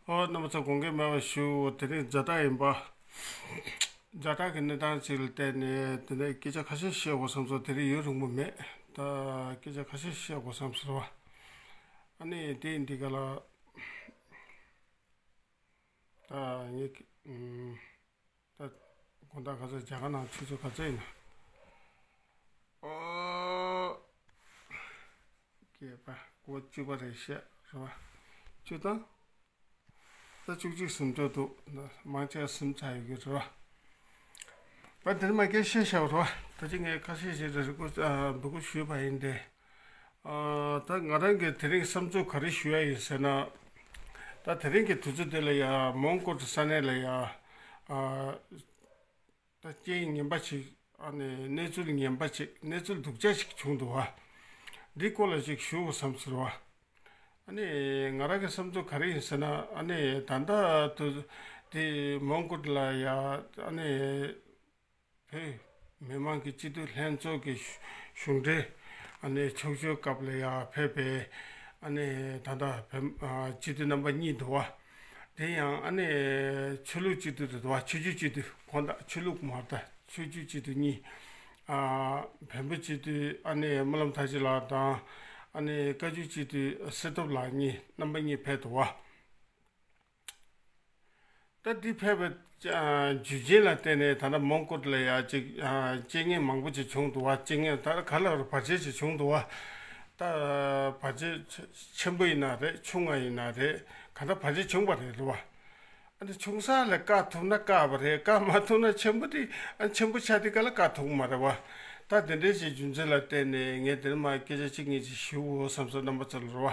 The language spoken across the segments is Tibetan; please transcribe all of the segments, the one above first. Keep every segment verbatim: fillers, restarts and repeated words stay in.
ཨོ། རྣམ་པ་ཚོ་དགོངས་འགལ་མེད་པ་ཞུ། དེ་རིང་ཛ་དྲག་ཡིན་པ། ཛ་དྲག་གི་གནས་སྟངས་ཅིག་ལ་བརྟེན་ནས་དེ་ནས་སྐད་ཆ་ཁ་ཤས་བཤད་དགོས་བསམ་སོང་། དེ་རིང་ཡུན་རིང་པོ་མེད། ད་སྐད་ཆ་ཁ་ཤས་བཤད་དགོས་བསམ་སོང་བ། ཨ་ནི་དེ་འདི་ག་ལ། ད་ངས་ཨུམ། ད་དགོང་དག་ག་ཚོད་རྒྱ་གར་ནང་ཆུ་ཚོད་ག་ཚོད་ཡིན་ན། ཨོ། བརྒྱད་པ། འགོ་བཅུ་པ་རེད་ཤག་རེད་བ། བཅུ་དང་། ད་བཅུ་གཅིག་ཟིན་འགྲོ་འདུག་མང་ཆེ་ཟིན་ཚར་ཡོད་ཀྱི་རེད་བ། བ་དེར་མ་སྐད་ཆ་བཤད་བ་རེད་བ། ད་ཅི་ངས་ཁ་ཤས་ཤིག་རེ་རེ་སྐུ་ཨ་འབོད་སྐུལ་ཞུས་པ་ཡིན་ཏེ། ཨ། ད་ང་རང་གིས་དེ་རིང་བསམ་ཚུལ་ག་རེ་ཞུ་ཡ་ཡིན་ཟེར་ན། ད་དེ་རིང་གི་དུས་ཚོད་འདི་ལ་ཡ་མོན་གྷོ་ས་གནས་ལ་ཡ། ཨ། ད་རྐྱེན་ངན་པ་ཞིག་ཨ་ནི་གནས་ཚུལ་ངན་པ་ཞིག་གནས་ཚུལ་སྡུག་ཅག་ཞིག་བྱུང་འདུག་བ། འདི་སྐོར་ལ་ཞིག་ཞུ་དགོས་བསམ་ཟེར་བ། ཨ་ནི་ང་རང་གི་བསམ་ཚུལ་ག་རེ་ཡིན་ཟེར་ན། ཨ་ནི་ད་ལྟ་དུ་དེ་མོན་གྷོ་ལ་ཡ། ཨ་ནི་བོད་མི་མང་གི་སྤྱི་འཐུས་ལྷན་ཚོགས་ཀྱི་གཞུང་གཞུང་འབྲེལ་ཨ་ནི་ཕྱོགས་བསྐྱོད་སྐབས་ལ་ཡང་ཕེབས་པའི་ཨ་ནི་ད་ལྟ་བོད་ཨ་སྤྱི་འཐུས་རྣམ་པ་གཉིས་འདུག་བ། དེ་ཡང་ཨ་ནི་ཆོས་ལུགས་སྤྱི་འཐུས་རེད་འདུག་བ། ཆོས་བརྒྱུད་སྤྱི་འཐུས། དགོངས་དག་ཆོས་ལུགས་མ་རེད་ད། ཆོས་བརྒྱུད་སྤྱི་འཐུས་གཉིས། ཨ། བོན་པོ་སྤྱི་འཐུས་ཨ་ནི་སྨོན་ལམ་མཐར་ཕྱིན་ལགས་དང་། ཨ་ནི་བཀའ་བརྒྱུད་སྤྱི་འཐུས་སྲི་ཐུབ་ལགས་གཉིས། རྣམ་པ་གཉིས་ཕེབས་འདུག་བ། ད་འདི་ཕེབས་པའི་ཨ་རྒྱུ་རྐྱེན་ལ་བརྟེན་ནས་ད་ལྟ་མོན་གྷོ་ལ་ཡ་ཅིག་ཨ་རྐྱེན་ངན་མང་པོ་ཅིག་བྱུང་འདུག་བ། རྐྱེན་ངན་ད་ག་ལ་བར་ཆད་ཅིག་བྱུང་འདུག་བ། ད་བར་ཆད་ཆེན་པོ་ཡིན་ན་རེད། ཆུང་ང་ཡིན་ན་རེད། ག་འདྲ་བར་ཆད་བྱུང་བ་རེད་རེད་བ། ཨ་ནི་ཆུང་ས་ལ་བཀག་ཐུབ་ན་བཀག་པ་རེད། བཀག་མ་ཐུབ་ན་ཆེན་པོ་དེ་ཨ་ཆེན་པོ་ཆགས་དེ་ག་ལ་བཀག་ཐུབ་ཀྱི་མ་རེད་བ། ད་དེ་འདྲའི་ཞིག་རྒྱུ་མཚན་ལ་བརྟེན་ནས་ངས་དེར་མ་སྐད་ཆ་གཅིག་གཉིས་ཅིག་ཞུ་འོ་བསམ་སོང་། རྣམ་པ་ཚོ་ལ་རེད་བ།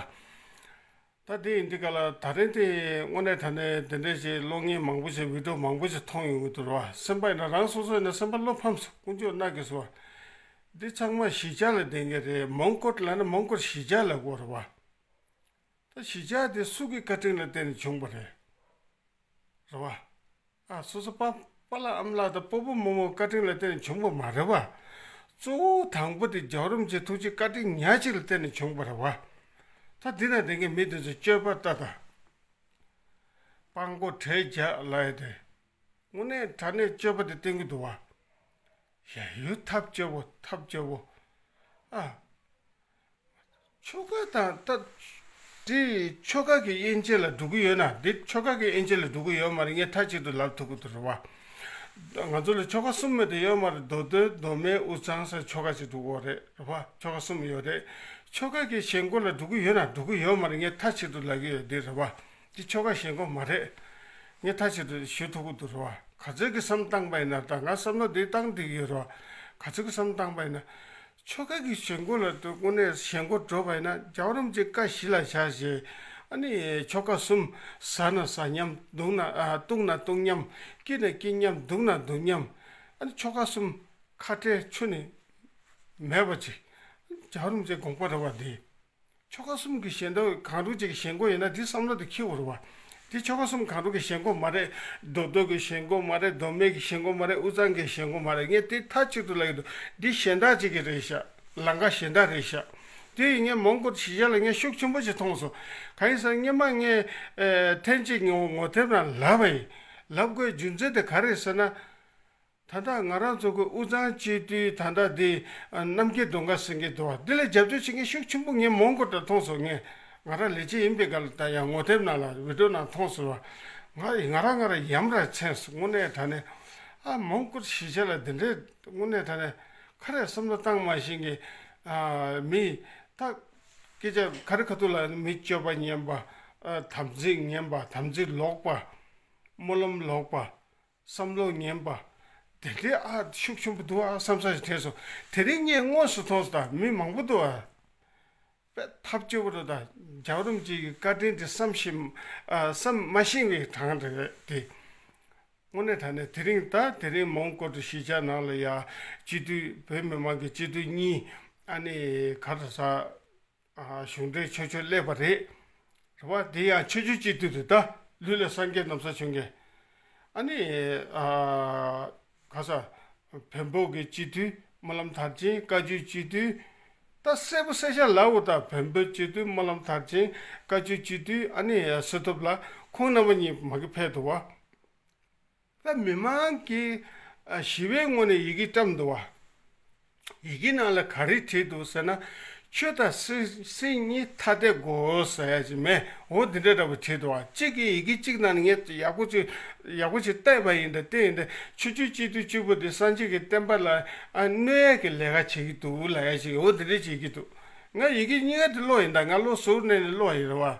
ད་དེ་ཡིན་དུས་ག་ལ་ད་རིང་དེ་དངོས་གནས་དྲང་གནས་དེ་འདྲས་ཞིག་གློག་བརྙན་མང་པོ་ཞིག་བི་ཌིའོ་མང་པོ་ཞིག་མཐོང་ཡོང་གི་འདུག་ར། སེམས་པ་ཡིན་ན་རང་སོ་སོ་ཡིན་ན་སེམས་པ་བློ་ཕམ་སོང་། དཀོན་མཆོག་མནའ་སྐྱེལ་སོང་བ། འདི་ཚང་མ་གཞིས་ཆགས་ལ་ལྡན་མཁན་རེད། མོན་གྷོ་ལབ་ན་མོན་གྷོ་གཞིས་ཆགས་ལ་གོ་རེད་བ། ད་གཞིས་ཆགས་དེ་སུ་གི་བཀའ་དྲིན་ལ་བརྟེན་ནས་བྱུང་བ་རེད། རེད་བ། ཨ། སོ་སོ་པ་པཱ་ལགས་ཨ་མ་ལགས་དང་སྤོ་བོ་རྨོ་མོ་བཀའ་དྲིན་ལ་བརྟེན་ནས་བྱུང་བ་མ་རེད་བ། གཙོ་བོ་དང་པོ་དེ་རྒྱལ་བ་རིན་པོ་ཆེའི་ཐུགས་རྗེ་བཀའ་དྲིན་ཉག་གཅིག་ལ་བརྟེན་ནས་བྱུང་བ་རེད་བ། ད་འདི་ན་བསྡད་མཁན་མི་དེ་ཚོ་སྤྱོད་པ་ལྟ་དང་། སྤྲང་པོ་གྲལ་རྒྱག་ལབ་ཡ་དེ། དངོས་གནས་དྲང་གནས་སྤྱོད་པ་དེ་བསྟན་གྱི་འདུག་བ། ཡ། ཡུ། ཐབས་སྐྱོ་བོ། ཐབས་སྐྱོ་བོ། ཨ། ཆོལ་ཁ་དང་ད། དེ་ཆོལ་ཁ་གི་དབྱེ་འབྱེད་ལ་འགྲོ་གི་ཡོད་ན། འདི་ཆོལ་ཁ་གི་དབྱེ་འབྱེད་ལ་འགྲོ་གི་ཡོད་མ་རེད། ངས་མཐའ་གཅིག་ཏུ་ལབ་ཐུབ་ཀྱི་འདུག་རེད་བ། ང་ཚོ་ལ་ཆོལ་ཁ་གསུམ་མེད་དུ་ཡོད་མ་རེད། མདོ་སྟོད། མདོ་སྨད། དབུས་གཙང་ཟེར་ཆོལ་ཁ་གཅིག་འདུག་གོ་རེད་རེད་བ། ཆོལ་ཁ་གསུམ་ཡོད་རེད། ཆོལ་ཁ་གི་ཞེན་ཁོག་ལ་འགྲོ་གི་ཡོད་ན་འགྲོ་གི་ཡོད་མ་རེད། ངས་མཐའ་གཅིག་ཏུ་ལབ་ཀྱི་ཡོད། འདི་རེད་བ། འདི་ཆོལ་ཁ་ཞེན་ཁོག་མ་རེད། ངས་མཐའ་གཅིག་ཏུ་ཞུ་ཐུབ་ཀྱི་འདུག་རེད་བ། ག་ཚོད་ཀྱི་བསམ་བཏང་པ་ཡིན་ན། ད་ང་བསམ་བློ་འདི་བཏང་བསྡད་ཀྱི་ཡོད་རེད་བ། ག་ཚོད་ཀྱི་བསམ་བཏང་པ་ཡིན་ན། ཆོལ་ཁ་གི་ཞེན་ཁོག་ལ་དུ་དངོས་གནས་ཞེན་ཁོག་འགྲོ་བ་ཡིན་ན། རྒྱལ་བ་རིན་པོ་ཆེ་བཀའ་གཞི་ལ་བཞག་བྱས། ཨ་ནི་ཆོལ་ཁ་གསུམ། ཟ་ན་ཟ་མཉམ། འཐུང་ན་ཨ། བཏུང་ན་བཏུང་མཉམ། སྐྱིད་ན་སྐྱིད་མཉམ། སྡུག་ན་སྡུག་མཉམ། ཨ་ནི་ཆོལ་ཁ་གསུམ་ཁ་བྲལ་ཆུ་ནས་མེད་པ་ཅིག་རྒྱལ་བ་རིན་པོ་ཆེའི་དགོངས་པ་རེད་བ། འདི་ཆོལ་ཁ་གསུམ་གྱི་ཞེན་ཁོག་གང་རུང་ཅིག་གི་ཞེན་ཁོག་ཡོད་ན། འདི་བསམ་བློ་དེ་འཁྱེར་དགོས་རེད་བ། འདི་ཆོལ་ཁ་གསུམ་གང་རུང་གི་ཞེན་ཁོག་མ་རེད། མདོ་སྟོད་ཀྱི་ཞེན་ཁོག་མ་རེད། མདོ་སྨད་ཀྱི་ཞེན་ཁོག་མ་རེད། དབུས་གཙང་གི་ཞེན་ཁོག་མ་རེད། ངས་དེ་མཐའ་གཅིག་ཏུ་ལབ་ཀྱི་འདུག་འདི་གཞན་དག་ཅིག་གི་རེད་ཤག་ལམ་ཁ་གཞན་དག་རེད་ཤག་དེ་ཡིན། ངས་མོན་གྷོ་གཞིས་ཆགས་ལ་ངས་ཤུགས་ཆེན་པོ་ཞིག་མཐོང་སོང་། གང་ཡིན་ཟེར་ན་སྔོན་མ་ངས་ཨེ་ཐེངས་གཅིག་ངོ་ངོ་དེབ་ནང་ལབ་པ་ཡིན། ལབ་དགོས་རྒྱུ་མཚན་དེ་ག་རེ་རེད་ཟེར་ན། ད་ལྟ་ང་རང་ཚོ་གི་དབུས་གཙང་སྤྱི་འཐུས་ད་ལྟ་འདི་རྣམ་རྒྱལ་གདོང་དཀར་ཟེར་མཁན་འདུག་བ། འདི་ལ་རྒྱབ་སྐྱོར་བྱེད་མཁན་ཤུགས་ཆེན་པོ་ངས་མོན་གྷོ་ལ་མཐོང་སོང་། ངས་ང་རང་ལས་བྱེད་ཡིན་པའི་སྐབས་ལ། ད་ཡང་ངོ་དེབ་ནང་ལ་བི་ཌིའོ་ནང་མཐོང་སོང་བ། ང་ང་རང་ང་རང་ཡ་མཚན་སོང་། དངོས་གནས་དྲང་གནས། ཨ། མོན་གྷོ་གཞིས་ཆགས་ལ་འདི་འདྲའི་དངོས་གནས་དྲང་གནས་ཁ་རས་བསམ་བློ་བཏང་མ་ཤེས་མཁན། ཨ། མི་ད་སྐད་ཆ་ག་རེ་ཁ་ཐུག་ལ་མི་སྤྱོད་པ་ངན་པ། ཨ། དམ་ཚིག་ངན་པ། དམ་ཚིག་ལོག་པ། སྨོན་ལམ་ལོག་པ། བསམ་བློ་ངན་པ། དེ་འདྲའི་ཨ་ཤུགས་ཆེན་པོ་འདུག་ཨ་བསམ་ས་ཞིག་དྲན་སོང་། དེ་རིང་ངས་དངོས་སུ་མཐོང་སོང་། ད་མི་མང་པོ་འདུག་ཨ། དཔེ་ཐབས་སྐྱོ་པོ་འདུག་ད་རྒྱལ་བ་རིན་པོ་ཆེ་གི་བཀའ་དྲིན་དེ་བསམ་ཤེས། ཨ། བསམ་མ་ཤེས་པའི་གྲངས་རེད་དེ། དངོས་གནས་དྲང་གནས་དེ་རིང་། ད་དེ་རིང་མོན་གྷོ་གཞིས་ཆགས་ནང་ལ་ཡ་སྤྱི་འཐུས། བོད་མི་མང་གི་སྤྱི་འཐུས་གཉིས། ཨ་ནི་ག་རེ་ཟ། ཨ། གཞུང་འབྲེལ་ཆོས་ཕྱོགས་སླེབས་པ་རེད། རེད་བ། དེ་ཡང་ཆོས་བརྒྱུད་སྤྱི་འཐུས་རེད། ད་ལུས་ལ་སངས་རྒྱས་ན་བཟའ་བྱུང་མཁན། ཨ་ནི། ཨ། ག་ས། བོན་པོ་གི་སྤྱི་འཐུས་སྨོན་ལམ་མཐར་ཕྱིན། བཀའ་བརྒྱུད་སྤྱི་འཐུས། ད་གསལ་པོ་གསལ་བཤད་ལབ་འོ། ད་བོན་པོ་སྤྱི་འཐུས་སྨོན་ལམ་མཐར་ཕྱིན། བཀའ་བརྒྱུད་སྤྱི་འཐུས། ཨ་ནི་སྲི་ཐུབ་ལགས། ཁོང་རྣམ་པ་གཉིས་མ་གི་ཕེབས་འདུག་བ། ད་མི་མང་གིས་ཞི་བའི་ངོ་ནས་ཡི་གེ་བཀྲམ་འདུག་བ། ཡི་གེ་ནང་ལ་ག་རེ་བྲིས་འདུག་ཟེར་ན། ཆོས་དང་སྲིད་སྲིད་གཉིས་ཐ་དད་དགོས་ཟེར་ཡ་ཅིག་མེད། འོ་འདི་འདྲ་འདྲ་པོ་བྲིས་འདུག་བ། གཅིག་གིས་ཡི་གེ་གཅིག་ནང་ནས་ངས་ཡག་པོ་ཅིག་ཡག་པོ་ཅིག་བལྟས་པ་ཡིན་ད། བལྟས་ཡིན་ད། ཆོས་བརྒྱུད་སྤྱི་འཐུས་བཅུ་པོ་དེ་སངས་རྒྱས་ཀྱི་བསྟན་པ་ལ་ཨ་གནོད་ཡ་གི་ལས་ཀ་བྱེད་ཀྱི་འདུག་ལབ་ཡ་ཅིག་འོ་འདི་འདྲ་ཅིག་ཡི་གེ་འདུག་ང་ཡི་གེ་གཉིས་ཀ་དེ་ཀློག་ཡིན་ད། ང་ལོ་ཟུར་ནས་ནས་ཀློག་ཡིན་རེད་བ།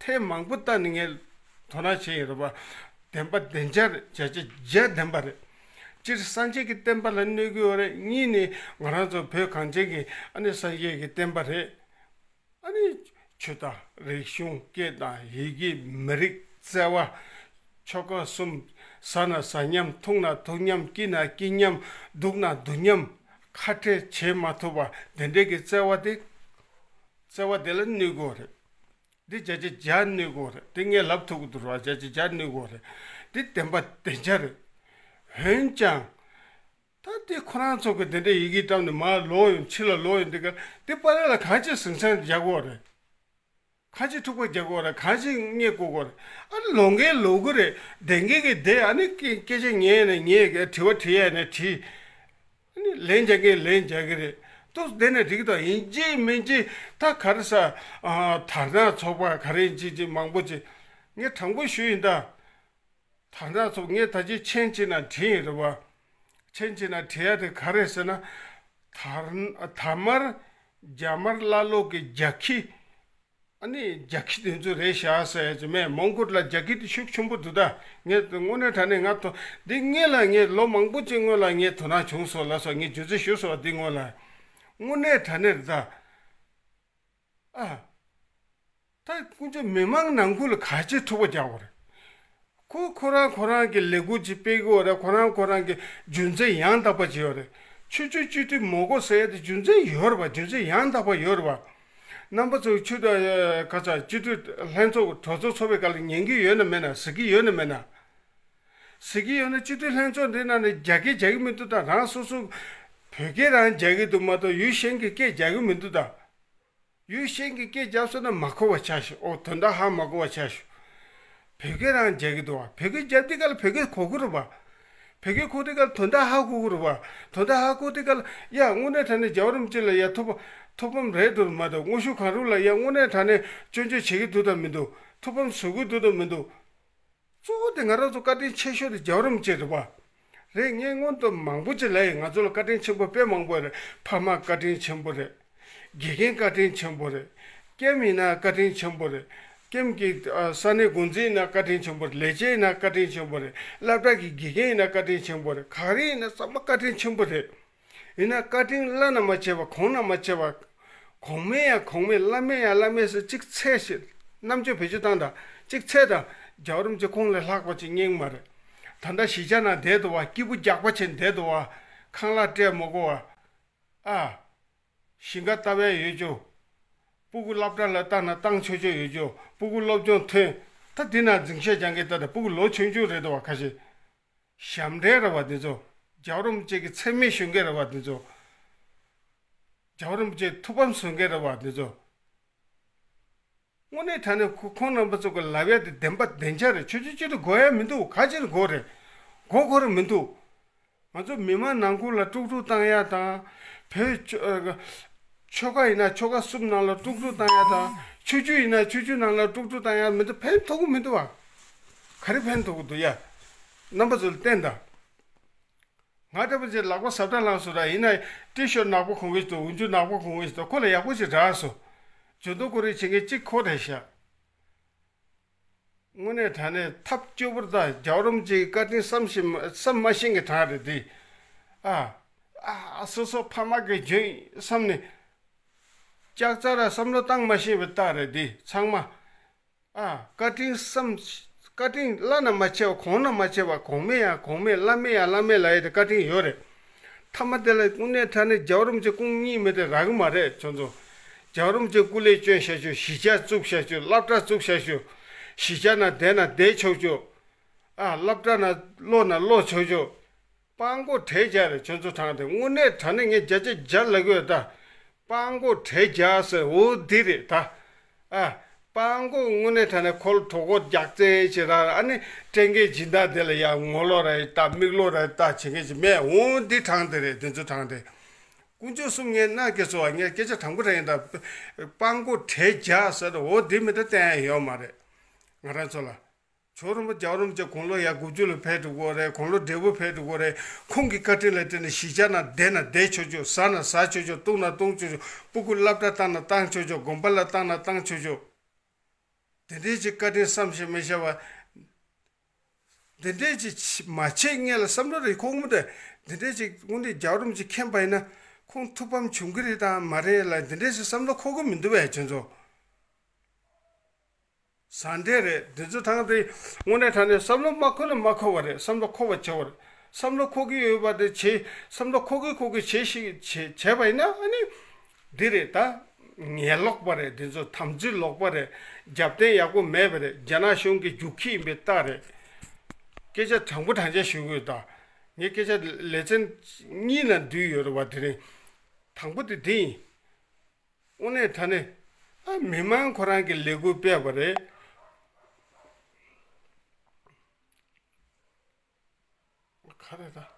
ཐེངས་མང་པོ་བལྟས་ནས་ངས་དོ་སྣང་བྱས་ཡིན་རེད་བ། བདེན་པ་བདེན་འཇགས་རེད། བརྒྱ་ཆ་བརྒྱ་བདེན་པ་རེད། སྤྱིར་སངས་རྒྱས་ཀྱི་བསྟན་པ་ལ་གནོད་ཀྱི་ཡོད་རེད། གཉིས་ནས་ང་རང་ཚོ་བོད་གངས་ཅན་གྱི་ཨ་ནི་སངས་རྒྱས་ཀྱི་བསྟན་པ་རེད། ཨ་ནི་ཆོས་དང་རིག་གཞུང་། སྐད་དང་ཡི་གེ། མི་རིགས། བརྩེ་བ། ཆོ་ག་གསུམ། ཟ་ན་ཟ་མཉམ། འཐུང་ན་འཐུང་མཉམ། སྐྱིད་ན་སྐྱིད་མཉམ། སྡུག་ན་སྡུག་མཉམ། ཁ་བྲལ་བྱེད་མ་ཐུབ་པ་དེ་འདྲའི་གི་བརྩེ་བ་དེ། བརྩེ་བ་དེ་ལ་གནོད་ཀྱི་ཡོད་རེད། འདི་བརྒྱ་ཆ་བརྒྱ་གནོད་དགོས་རེད། དེ་ངས་ལབ་ཐུབ་ཀྱི་འདུག་ར། བརྒྱ་ཆ་བརྒྱ་གནོད་དགོས་རེད། འདི་བདེན་པ་བདེན་འཇགས་རེད། འོན་ཀྱང་། ད་འདི་ཁོ་རང་ཚོ་གི་དེ་འདྲའི་ཡི་གེ་བཀྲམ་ནས་མར་ལོག་ཡོང་། ཕྱི་ལ་ལོག་ཡོང་། འདི་ག་འདི་པར་ར་ལ་གང་ཅི་ཟིང་ཆ་རྒྱག་དགོས་རེད། གང་ཅི་འཁྲུག་པ་རྒྱག་དགོས་རེད། གང་ཅི་རྙེད་དགོས་དགོས་རེད། ཨ་ནི་ལོག་མཁན་ལོག་གི་རེད། བསྡད་མཁན་གི་བསྡད། ཨ་ནི་སྐད་སྐད་ཆ་ཉན་ནས་ཉན། དྲི་བ་དྲི་ཡས་ནས་དྲིས། ནི་ལན་རྒྱག་མཁན་ལན་རྒྱག་གི་རེད། ཏོག་ཙམ་བསྡད་ན་འགྲིག་གི་འདུག་ཡིན་གཅིག་མིན་གཅིག་ད་ག་རེ་ཟ། ཨ། དར་ནག་ཚོགས་པ་ག་རེ་ཡིན་གཅིག་གཅིག་མང་པོ་ཅིག་ངས་དྲང་པོ་ཞུ་ཡིན་ད། དར་ནག་ཚོགས་ངས་ད་ཅི་མཆན་ཅིག་ནང་བྲིས་ཡིན་རེད་བ། མཆན་ཅིག་ནང་བྲིས་ཡ་དེ་ག་རེ་ཟེར་ན། དར་དར་དམར་རྒྱ་དམར་ཀླ་ཀློ་གི་རྒྱ་ཁྱི། ཨ་ནི་རྒྱ་ཁྱི་དེ་ཚོ་རེད་ཤག་ཟེར་ཡ་ཅིག་མེད། མོན་གྷོ་ལ་རྒྱ་ཁྱི་དེ་ཤུགས་ཆེན་པོ་འདུག་ད། ངས་དངོས་གནས་དྲང་གནས་ང་ཐོ་འདི་སྔོན་ལ་ངས་ལོ་མང་པོ་ཅིག་སྔོན་ལ་ངས་དོ་སྣང་བྱུང་སོང་ལབ་སོང་། ངས་རྒྱུ་མཚན་ཞུ་སོང་བ། འདི་སྔོན་ལ། དངོས་གནས་དྲང་གནས་རེད་ད། ཨ། ད་དཀོན་མཆོག་མི་མང་ནང་ཁུལ་ལ་ག་ཅི་འཁྲུག་པ་རྒྱག་དགོས་རེད། ཁོ་ཁོ་རང་ཁོ་རང་གི་ལས་འགུལ་ཅིག་སྤེལ་གི་ཡོད་རེད། ཁོ་རང་ཁོ་རང་གི་རྒྱུ་མཚན་ཡང་དག་པ་ཅིག་ཡོད་རེད། ཆོས་བརྒྱུད་སྤྱི་འཐུས་མི་དགོས་ཟེར་ཡ་དེ་རྒྱུ་མཚན་ཡོད་རེད་པ། རྒྱུ་མཚན་ཡང་དག་པ་ཡོད་རེད་པ། རྣམ་པ་ཚོ་ཆོས་དང་ཁ་ཚ་སྤྱི་འཐུས་ལྷན་ཚོགས་གྲོས་ཚོགས་ཚོགས་པའི་སྐབས་ལ་ཉན་གི་ཡོད་ན་མེད་ན། གཟིགས་ཀྱི་ཡོད་ན་མེད་ན། གཟིགས་ཀྱི་ཡོད་ན་སྤྱི་འཐུས་ལྷན་ཚོགས་འདི་ནང་ནས་རྒྱག་གི་རྒྱག་གི་མི་འདུག་ད་རང་སོ་སོ་བོད་སྐད་རང་རྒྱག་གི་འདུག་མ་གཏོགས་ཡུལ་གཞན་གྱི་སྐད་རྒྱག་གི་མི་འདུག་ད། ཡུལ་གཞན་གྱི་སྐད་རྒྱབ་སོང་ན་མ་གོ་བ་ཆགས་ཤག་ཨོ། དོན་དག་ཧ་མ་གོ་བ་ཆགས་ཤག་བོད་སྐད་རང་རྒྱག་གི་འདུག་བ། བོད་སྐད་རྒྱབ་དུས་སྐབས་ལ་བོད་སྐད་གོ་གི་རེད་བ། བོད་སྐད་གོ་དུས་སྐབས་ལ་དོན་དག་ཧ་གོ་གི་རེད་བ། དོན་དག་ཧ་གོ་དུས་སྐབས་ལ་ཡ་དངོས་གནས་དྲང་གནས་རྒྱལ་བ་རིན་པོ་ཆེ་ལ་ཡ་ཐུགས་ཕམ་ཐུགས་ཕམ་རེད་འདུག་མ་གཏོགས། དངོས་ཤུགས་གང་རུང་ལ་ཡ་དངོས་གནས་དྲང་གནས་སྐྱོན་བརྗོད་བྱེད་ཀྱི་འདུག་དང་མི་འདུག་ཐུགས་ཕམ་བཟོ་གི་འདུག་དང་མི་འདུག་གཙོ་བོ་དེ་ང་རང་ཚོ་བཀའ་དྲིན་ཆེ་ཤོས་དེ་རྒྱལ་བ་རིན་པོ་ཆེ་རེད་བ། རེད། ངས་སྔོན་དུ་མང་པོ་ཅིག་ལབ་ཡིན། ང་ཚོ་ལ་བཀའ་དྲིན་ཆེན་པོ་དཔེ་མང་པོ་རེད། ཕ་མ་བཀའ་དྲིན་ཆེན་པོ་རེད། དགེ་རྒན་བཀའ་དྲིན་ཆེན་པོ་རེད། ཀེམ་ཡིན་ན་བཀའ་དྲིན་ཆེན་པོ་རེད། ཀེམ་གྱི་ཨ་ས་གནས་འགོ་འཛིན་ཡིན་ན་བཀའ་དྲིན་ཆེན་པོ་རེད། ལས་བྱེད་ཡིན་ན་བཀའ་དྲིན་ཆེན་པོ་རེད། སློབ་གྲྭ་གི་དགེ་རྒན་ཡིན་ན་བཀའ་དྲིན་ཆེན་པོ་རེད། ག་རེ་ཡིན་ན་ཚང་མ་བཀའ་དྲིན་ཆེན་པོ་རེད། ཡིན་ན་བཀའ་དྲིན་བླ་ན་མ་མཆིས་པ་གོང་ན་མ་མཆིས་པ། གོང་མའི་ཡང་གོང་མའི། བླ་མའི་ཡང་བླ་མའི་ཟེར་གཅིག་འཚལ་ཞེས་རྣམ་དཔྱོད་བེད་སྤྱོད་བཏང་དང་། གཅིག་འཚལ་དང་། རྒྱལ་བ་རིན་པོ་ཆེ་ཁོང་ལས་ལྷག་པ་ཅིག་རྙེད་མ་རེད། ད་ལྟ་གཞིས་ཆགས་ནང་བསྡད་འདུག་བ། སྐྱིད་པོ་རྒྱག་པ་བྱས་བསྡད་འདུག་བ། ཁང་གླ་སྤྲད་མ་དགོས་བ། ཨ། ཞིང་ཁ་བཏབ་ཡས་ཡོད་ཅོ། སྤུ་གུ་སློབ་གྲྭ་ལ་བཏང་ན་བཏང་ཆོག་ཆོག་ཡོད་ཅོ། སྤུ་གུ་སློབ་སྦྱོང་ཐོན། ད་འདི་ན་འཛིང་ཆས་རྒྱག་མཁན་ད་ལྟ་སྤུ་གུ་ལོ་ཆུང་ཆུང་རེད་འདུག་བ། ཁ་ཤས། ཞབས་འདྲེན་རེད་བ་འདི་ཚོ། རྒྱལ་བ་རིན་པོ་ཆེ་གི་མཚན་སྨད་ཞུ་མཁན་རེད་བ་འདི་ཚོ། རྒྱལ་བ་རིན་པོ་ཆེ་ཐུགས་ཕམ་བཟོ་མཁན་རེད་བ་འདི་ཚོ། དངོས་གནས་དྲང་གནས་ཁོ་ཁོང་རྣམ་པ་ཚོ་གི་ལབ་ཡ་དེ་བདེན་པ་བདེན་འཇགས་རེད། ཆོས་བརྒྱུད་སྤྱི་འཐུས་དགོས་ཡ་མི་འདུག་ག་ཅིར་དགོས་རེད། དགོས་དགོས་རེད་མི་འདུག་ང་ཚོ་མི་མང་ནང་ཁུལ་ལ་དཀྲུག་དཀྲུག་བཏང་ཡ་དང་། བོད་ཆོ་ཨ་ཆོལ་ཁ་ཡིན་ན་ཆོལ་ཁ་གསུམ་ནང་ལ་དཀྲུག་དཀྲུག་བཏང་ཡ་དང་། ཆོས་བརྒྱུད་ཡིན་ན་ཆོས་བརྒྱུད་ནང་ལ་དཀྲུག་དཀྲུག་བཏང་ཡ་མི་འདུག་ཕན་ཐོགས་ཀྱི་མི་འདུག་བ། ག་རེ་ཕན་ཐོགས་ཀྱི་འདུག་ཡ། རྣམ་པ་ཚོ་ལ་བསྟན་དང་། ང་འདྲ་པོ་ཅིག་ལག་པ་ཟབ་ཏྲ་ལངས་སོང་ར། ཡིན་ན་ཊི་ཤརཊ་ནག་པོ་གོན་གི་འདུག་འོག་འཇུག་ནག་པོ་གོན་གི་འདུག་ཁོ་ལ་ཡག་པོ་ཅིག་རག་སོང་། ཇུས་གཏོགས་ཁོ་རེ་བྱེད་མཁན་གཅིག་ཁོ་རེད་ཤག་དངོས་གནས་དྲང་གནས་ཐབས་སྐྱོ་པོར་ད་རྒྱལ་བ་རིན་པོ་ཆེའི་བཀའ་དྲིན་བསམ་ཤེས་མ་བསམ་མ་ཤེས་མཁན་གྲས་རེད་འདི། ཨ། ཨ། སོ་སོ་ཕ་མ་གི་རྒྱུན་བསམ་ནས། ལྕགས་རྩ་ར་བསམ་བློ་བཏང་མ་ཤེས་པའི་རྟགས་རེད་འདི་ཚང་མ། ཨ། བཀའ་དྲིན་བསམ། བཀའ་དྲིན་བླ་ན་མ་མཆིས་པ་གོང་ན་མ་མཆིས་པ། གོང་མའི་ཡང་གོང་མའི། བླ་མའི་ཡང་བླ་མའི་ལབ་ཡས་དེ་བཀའ་དྲིན་ཡོད་རེད། མཐའ་མ་དེ་ལ་དངོས་གནས་དྲང་གནས་རྒྱལ་བ་རིན་པོ་ཆེ་སྐུ་ངོ་གཉིས་མེད་དེ་རག་གི་མ་རེད། ཁྱོད་ཚོ། རྒྱལ་བ་རིན་པོ་ཆེ་སྐུ་ལས་བསྐྱོན་བཞག་ཤོག་གཞིས་ཆགས་བཙུགས་བཞག་ཤོག་སློབ་གྲྭ་བཙུགས་བཞག་ཤོག་གཞིས་ཆགས་ན་བསྡད་ན་བསྡད་ཆོག་ཆོག་ཨ། སློབ་གྲྭ་ན་ཀློག་ན་ཀློག་ཆོག་ཆོག་སྤྲང་པོ་བྲེལ་རྒྱག་རེད། ཁྱོད་ཚོ་དྲང་དེ་དངོས་གནས་དྲང་གནས་ངས་བརྒྱ་ཆ་བརྒྱ་ལབ་གི་ཡོད་ད། སྤྲང་པོ་བྲེལ་རྒྱག་ཟེར་འོ་འདི་རེད་ད། ཨ། སྤྲང་པོ་དངོས་གནས་དྲང་གནས་ཁོ་ལ་གྲོད་ཁོག་རྒྱགས་ཚད་བྱེད་ར། ཨ་ནི་སྤྲད་མཁན་སྦྱིན་བདག་དེ་ལ་ཡང་ངོ་ལོག་ར་ལྟ། མིག་ལོག་ར་ལྟ་བྱེད་མཁན་ཅིག་མེད། འོ་འདི་དྲང་དེ་རེད། འདི་ཚོ་དྲང་དེ། དཀོན་མཆོག་གསུམ་ངས་མནའ་སྐྱེལ་སོང་བ། ངས་སྐད་ཆ་དྲང་པོ་དྲང་ཡིན་ད། སྤྲང་པོ་གྲལ་རྒྱག་ཟེར་འོ་འདི་མི་འདྲ་བསྟན་ཡ་ཡོད་མ་རེད། ང་རང་ཚོ་ལ། ཇོ་བོ་རིན་པོ་རྒྱལ་བ་རིན་པོ་ཆེ་དགུང་ལོ་ཡ་དགུ་བཅུ་ལ་ཕེབས་འགྲོ་གི་རེད། དགུང་ལོ་བགྲེས་པོ་ཕེབས་འགྲོ་གི་རེད། ཁོང་གི་བཀའ་དྲིན་ལ་བརྟེན་ནས་གཞིས་ཆགས་ནང་བསྡད་ན་བསྡད་ཆོག་ཆོག་ཟ་ན་ཟ་ཆོག་ཆོག་བཏུང་ན་བཏུང་ཆོག་ཆོག་སྤུ་གུ་སློབ་གྲྭ་བཏང་ན་བཏང་ཆོག་ཆོག་དགོན་པ་ལ་བཏང་ན་བཏང་ཆོག་ཆོག་དེ་འདྲའི་ཅིག་བཀའ་དྲིན་བསམ་ཤེས་མི་ཤེས་པ། དེ་འདྲའི་ཅིག་མ་བྱེད་སྔོན་ལ་བསམ་བློ་རེ་འཁོར་གི་མི་འདུག་དེ་འདྲའི་ཅིག་དངོས་གནས་རྒྱལ་བ་རིན་པོ་ཆེ་མཁྱེན་པ་ཡིན་ན་ཁོང་ཐུགས་ཕམ་བྱུང་གི་རེད་དམ་མ་རེད་ལ། དེ་འདྲའི་ཅིག་བསམ་བློ་འཁོར་གི་མི་འདུག་བས་ཁྱོད་ཚོ། ཟ་འདྲེ་རེད། འདི་ཚོ་དྲང་དེ་དངོས་གནས་དྲང་གནས་བསམ་བློ་མ་འཁོར་ན་མ་འཁོར་བ་རེད། བསམ་བློ་འཁོར་བ་བྱེད་པ་རེད། བསམ་བློ་འཁོར་གི་ཡོད་པ་དེ་བྱེད། བསམ་བློ་འཁོར་གི་འཁོར་གི་བྱེད་ཞིག་བྱེད་བྱས་པ་ཡིན་ན་ཨ་ནི་འདི་རེད་ད། ངན་ལོག་པ་རེད། འདི་ཚོ་དམ་ཚིག་ལོག་པ་རེད། རྒྱབ་རྟེན་ཡག་པོ་མེད་པ་རེད། རྒྱ་ནག་གཞུང་གི་རྒྱུག་ཁྱི་ཡིན་པའི་རྟགས་རེད། སྐད་ཆ་དྲང་པོ་དྲང་བྱ་ཞུ་དགོས་ད། ངས་སྐད་ཆ་ལེ་ཚན་གཉིས་ནང་བསྡུས་ཡོད་རེད་བ། དེ་རིང་དང་པོ་དེ་འདི་ཡིན། དངོས་གནས་དྲང་གནས། ཨ་མི་མང་ཁོ་རང་གི་ལས་འགུལ་སྤེལ་བ་རེད། ག་རེ་ད།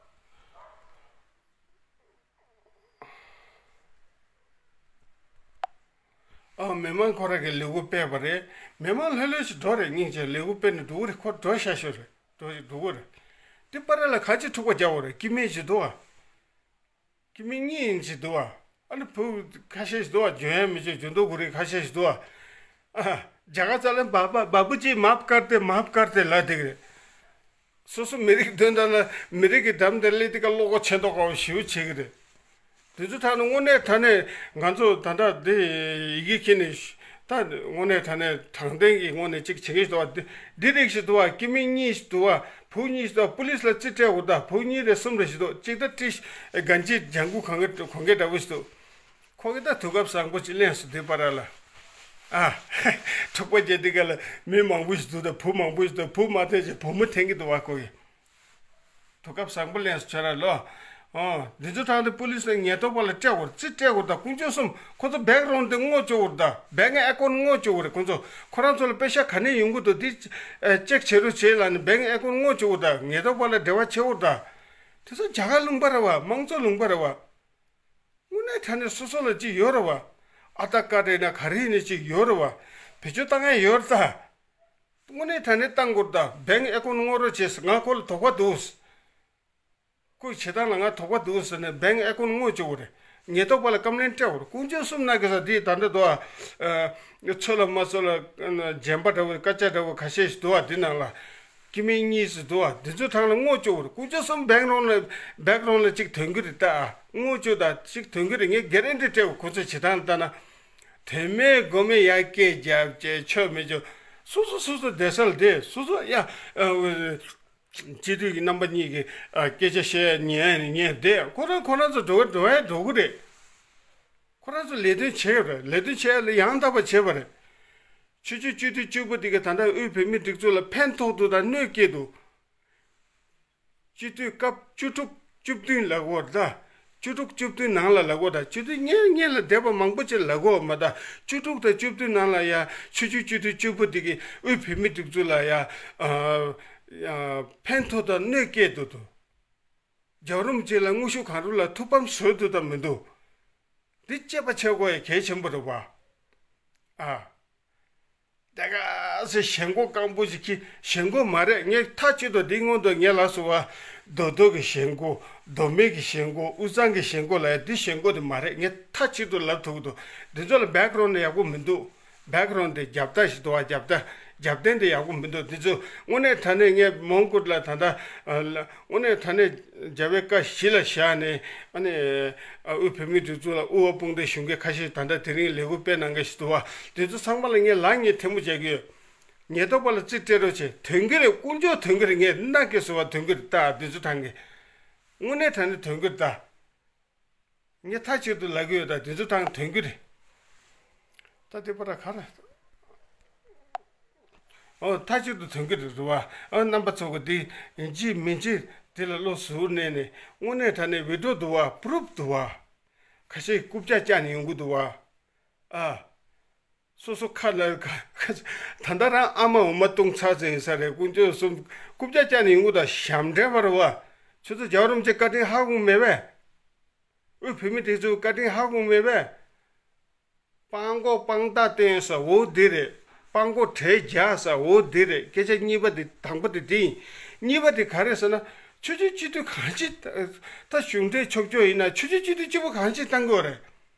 ཨ་མི་མང་ཁོ་རང་གི་ལས་འགུལ་སྤེལ་བ་རེད། མི་མང་ལྷོད་ལྷོད་ཞིག་འགྲོ་རེད། སྙིང་རྗེ་ལས་འགུལ་སྤེལ་ནས་འགྲོ་གི་རེད། ཁོ་འགྲོ་ཤ་ཤོད་རེད། འགྲོ་ཞིག་འགྲོ་གི་རེད། དེ་པར་ལ་ག་ཅི་འཁྲུག་པ་རྒྱག་པ་རེད། སྐྱེ་དམན་ཞིག་འདུག་ཨ། སྐྱེ་དམན་གཉིས་ཡིན་ཅིག་འདུག་ཨ། ཨ་ནི་བུ་ཁ་ཤས་ཤིག་འདུག་ཨ། འཇོན་ཡ་མི་བྱེད་འཇོན་མདོག་གོ་རིགས་ཁ་ཤས་ཤིག་འདུག་ཨ། ཨ། རྒྱ་གར་རྩ་ལ་བ་བ་བ་བུ་ཅིག་མབ་ཀར་ཏེ་མབ་ཀར་ཏེ་ལབ་བསྡད་ཀྱི་རེད། སོ་སོ་མི་རིགས་དོན་དག་ལ་མི་རིགས་ཀྱི་འགྲམ་དེ་སླེབས་དུས་ཀ་བློ་ཁོག་ཆེ་མདོག་ཁ་པོ་ཞེ་པོ་བྱེད་ཀྱི་རེད། དེ་ཚོ་ཐང་ན་དངོས་གནས་དྲང་གནས་ང་ཚོ་ད་ལྟ་འདི་ཡི་གེ་ཁྱེར་ནས་ད་དངོས་གནས་དྲང་གནས་དྲང་བདེན་གྱི་ངོས་ནས་ཅིག་བྱེད་ཀྱི་ཞིག་འདུག་བ། འདི་འདི་རིགས་ཞིག་འདུག་བ། སྐྱེ་དམན་གཉིས་ཞིག་འདུག་བ། བུ་གཉིས་ཞིག་འདུག་བ། པུ་ལིས་ལ་རྩིས་སྤྲད་དགོས། ད་བུ་གཉིས་རེ་གསུམ་རེ་ཞིག་འདུག་གཅིག་ད་ཏྲིས་གན་ཇི་ལྗང་གུ་གོན་ག་གོན་ག་འདྲ་བོ་ཞིག་འདུག་ཁོ་གི་ད་དུས་སྐབས་བཟང་པོ་ཅིག་ལེན་སོང་། དེ་པར་ལ་ཨ་འཁྲུག་པ་རྒྱག་དུས་ག་ལ་མི་མང་པོ་ཞིག་འདུག་ད་བུ་མང་པོ་ཞིག་འདུག་བུ་མ་ཐེན་གྱི་འདུག་བ། ཁོ་གི་དུས་སྐབས་བཟང་པོ་ལེན་སོང་ཁྱོད་ར་ལོ། ཨོ། འདི་ཚོ་དྲང་དེ་པུ་ལིས་ལ་ཉེན་རྟོག་པ་ལ་སྤྲད་དགོས། རྩིས་སྤྲད་དགོས། ད་དཀོན་མཆོག་གསུམ་ཁོ་ཚོ་བེག་རོན་དེ་ངོ་བཅོ་དགོས། ད་བེང་ཨེ་ཀོན་ངོ་བཅོ་དགོས་རེད། ཁོ་ཚོ་ཁོ་རང་ཚོ་ལ་པེ་ཤ་ག་ནས་ཡོང་གི་འདུག་འདི་ཨེ་ཅེག་བྱེད་རོགས་བྱེད་ལབ་ནས་བེང་ཨེ་ཀོན་ངོ་བཅོ་དགོས། ད་ཉེན་རྟོག་པ་ལ་འབྲེལ་བ་བྱེད་དགོས། ད་དེ་ཚོ་རྒྱ་གར་ལུང་པ་རེད་བ། དམངས་གཙོ་ལུང་པ་རེད་བ། དངོས་གནས་དྲང་གནས་སོ་སོ་ལ་ཅིག་ཡོད་རེད་བ། ཨ་ད་ཀ་རེད་ན་ག་རེ་ནས་ཅིག་ཡོད་རེད་བ། བེད་སྤྱོད་བཏང་ཡ་ཡོད་རེད་ད། དངོས་གནས་དྲང་གནས་བཏང་དགོས་རེད་ད། བེང་ཨེ་ཀོན་ངོ་རོགས་བྱེད་ཟེར། ང་ཁོ་ལ་དོགས་པ་འདུག་ཁོའི་བྱེད་སྟངས་ལ་ང་དོགས་པ་འདུག་ཟེར་ནས་བེང་ཨེ་ཀོན་ངོ་བཅུག་དགོས་རེད། ཉེན་རྟོག་པ་ལ་བཀའ་མོལ་སྤྲད་དགོས་རེད། དཀོན་མཆོག་གསུམ་ན་གི་ས་དེ་ད་འདྲ་འདུག་ཨ། ཚོད་ལ་མ་ཚོད་ལ་རྗེན་པ་འདྲ་བོ་སྐད་ཆ་འདྲ་བོ་ཁ་ཤས་ཤིག་འདུག་ཨ། དེ་ནང་ལ་སྐྱེ་དམན་གཉིས་སུ་འདུག་ཨ། དེ་ཚོའི་ཐང་ལ་ངོ་བཅུག་དགོས་རེད། དཀོན་མཆོག་གསུམ་བེག་རོན་ལ་བེག་རོན་ལ་གཅིག་ཐོན་གི་རེད་ད། ཨ་ངོ་བཅུག་ད་གཅིག་ཐོན་གི་རེད། ངས་གེ་རན་ཊི་སྤྲད་དགོས། ཁོ་ཚོའི་བྱེད་སྟངས་ལྟ་ན། དོན་མེད་དགོས་མེད་ཡར་སྐད་རྒྱབ་བྱས་ཆོ་མེད་ཆོ། སོ་སོ་སོ་སོ་བསྡད་ས་ལ་བསྡད། སོ་སོ་ཡ། སྤྱི་འཐུས་ཀྱི་རྣམ་པ་གཉིས་ཀྱིས་ཨ་སྐད་ཆ་བཤད་ཉན་ཉན་བསྡད། ཁོ་རང་ཁོ་རང་ཚོ་འགྲོ་འགྲོ་ཡ་འགྲོ་གི་རེད། ཁོ་རང་ཚོ་ལས་དོན་བྱས་ཡོད་རེད། ལས་དོན་བྱས་ཡ་ལ་ཡང་དག་པ་བྱས་པ་རེད། ཆུ་ཆུ་སྤྱི་འཐུས་བཅུ་པོ་དེ་ག་ད་ལྟ་དབུས་བོད་མིའི་སྒྲིག་འཛུགས་ལ་ཕན་ཐོགས་འདུག་དང་གནོད་སྐྱེལ་འདུག་སྤྱི་འཐུས་སྐབས་བཅུ་དྲུག་བཅུ་བདུན་ལ་གོ་ད། བཅུ་དྲུག་བཅུ་བདུན་ནང་ལ་ལ་གོ་ད། སྤྱི་འཐུས་སྔོན་སྔོན་ལ་བསྡད་པ་མང་པོ་ཅིག་ལ་གོ་མ་ད། བཅུ་དྲུག་དང་བཅུ་བདུན་ནང་ལ་ཡ་ཆུ་ཆུ་སྤྱི་འཐུས་བཅུ་པོ་དེ་གི་དབུས་བོད་མིའི་སྒྲིག་འཛུགས་ལ་ཡ་ཨ་ཨ་ཕན་ཐོགས་དང་གནོད་སྐྱེལ་འདུག་འདུག་རྒྱལ་བ་རིན་པོ་ཆེ་ལ་དངོས་ཤུགས་གང་རུང་ལ་ཐུགས་ཕམ་བཟོས་འདུག་དང་མི་འདུག་འདི་དཔྱད་པ་བྱེད་དགོས་ཡ་གལ་ཆེན་པོ་རེད་བ། ཨ། དེ་ག་ཚོད་ཞེན་ཁོག་སྐམ་པོ་ཞིག་གིས་ཞེན་ཁོག་མ་རེད། ངས་མཐའ་གཅིག་ཏུ་འདི་སྔོན་དུ་ངས་ལབ་སོང་བ། རྡོ་རྡོ་གི་ཞེན་ཁོག་རྡོ་མེད་ཀྱི་ཞེན་ཁོག་དབུས་གཙང་གི་ཞེན་ཁོག་ལ་ཡ་འདི་ཞེན་ཁོག་དེ་མ་རེད། ངས་མཐའ་གཅིག་ཏུ་ལབ་ཐུབ་ཀྱི་འདུག་འདི་ཚོ་ལ་བེག་རོན་ནི་ཡག་པོ་མི་འདུག་བེག་རོན་དེ་རྒྱབ་རྟགས་ཤིག་འདུག་བ། རྒྱབ་རྟགས་རྒྱབ་རྟེན་དེ་ཡག་པོ་མི་འདུག་འདི་ཚོ་དངོས་གནས་དྲང་གནས་ངས་མོན་གྷོ་ལ་ད་ལྟ་དངོས་གནས་དྲང་གནས་རྒྱལ་བའི་བཀའ་གཞི་ལ་བཞག་ནས་ཨ་ནི་དབུས་བོད་མིའི་སྒྲིག་འཛུགས་ལ་དབུ་བ་དཔུང་སྡེ་གཞོན་སྐྱེས་ཁ་ཤས་ད་ལྟ་དེ་རིང་ལས་འགུལ་སྤེལ་གནང་མཁན་ཞིག་འདུག་བ། དེ་ཚོ་ཚང་མ་ལ་ངས་ལག་གཉིས་ཐལ་མོ་སྦྱར་གྱི་ཡོད། ཉེན་རྟོག་པ་ལ་རྩིས་སྤྲད་རོགས་བྱེད། ཐོན་གྱི་རེད། དཀོན་མཆོག་ཐོན་གྱི་རེད། ངས་མནའ་སྐྱེལ་སོང་བ། ཐོན་གྱི་རེད་ད། དེ་ཚོ་ཐང་གི་དངོས་གནས་དྲང་གནས་ཐོན་གྱི་རེད་ད། ངས་མཐའ་གཅིག་ཏུ་ལབ་ཀྱི་ཡོད་ད། དེ་ཚོ་ཐང་ཐོན་གྱི་རེད། ད་དེ་པར་ག་རེ། ཨོ་མཐའ་གཅིག་ཏུ་ཐོན་གྱི་རེད་རེད་བ། ཨོ་རྣམ་པ་ཚོ་གི་འདི་ཡིན་གཅིག་མིན་གཅིག་དེ་ལ་བློ་གཟུར་གནས་ནས་དངོས་གནས་དྲང་གནས་བི་ཌི་ཡོ་འདུག་བ། པུ་རུབ་འདུག་བ། ཁ་ཤས་རྐུབ་བཀྱག་བཀྱག་ནས་ཡོང་གི་འདུག་བ། ཨ། སོ་སོ་ཁ་ལ་ཁ་ད་ལྟ་རང་ཨ་མ་འོ་མ་བཏུང་ཚར་ཟིན་ས་རེད། དཀོན་མཆོག་གསུམ་རྐུབ་བཀྱག་བཀྱག་ནས་ཡོང་གི་ད་ཞབས་འདྲེན་པ་རེད་བ། ཁྱོད་ཚོ་རྒྱལ་བ་རིན་པོ་ཆེ་བཀའ་དྲིན་ཧ་གོ་མེད་པས། དབུས་བོད་མི་དེ་ཚོའི་བཀའ་དྲིན་ཧ་གོ་མེད་པས། སྤྲང་པོ་སྤྲང་རྟགས་བསྟན་ས་འོ་འདི་རེད། སྤྲང་པོ་གྲལ་རྒྱག་ས་འོ་འདི་རེད། སྐད་ཆ་གཉིས་པ་དེ་དང་པོ་དེ་དེ་ཡིན། གཉིས་པ་དེ་ག་རེ་ཟེར་ན། ཆོས་བརྒྱུད་སྤྱི་འཐུས་གང་ཅི་ད་གཞུང་འབྲེལ་ཆོག་ཆོག་ཡིན་ན་ཆོས་བརྒྱུད་སྤྱི་འཐུས་གཅིག་པོ་གང་ཅི་བཏང་གི་ཡོད་རེད།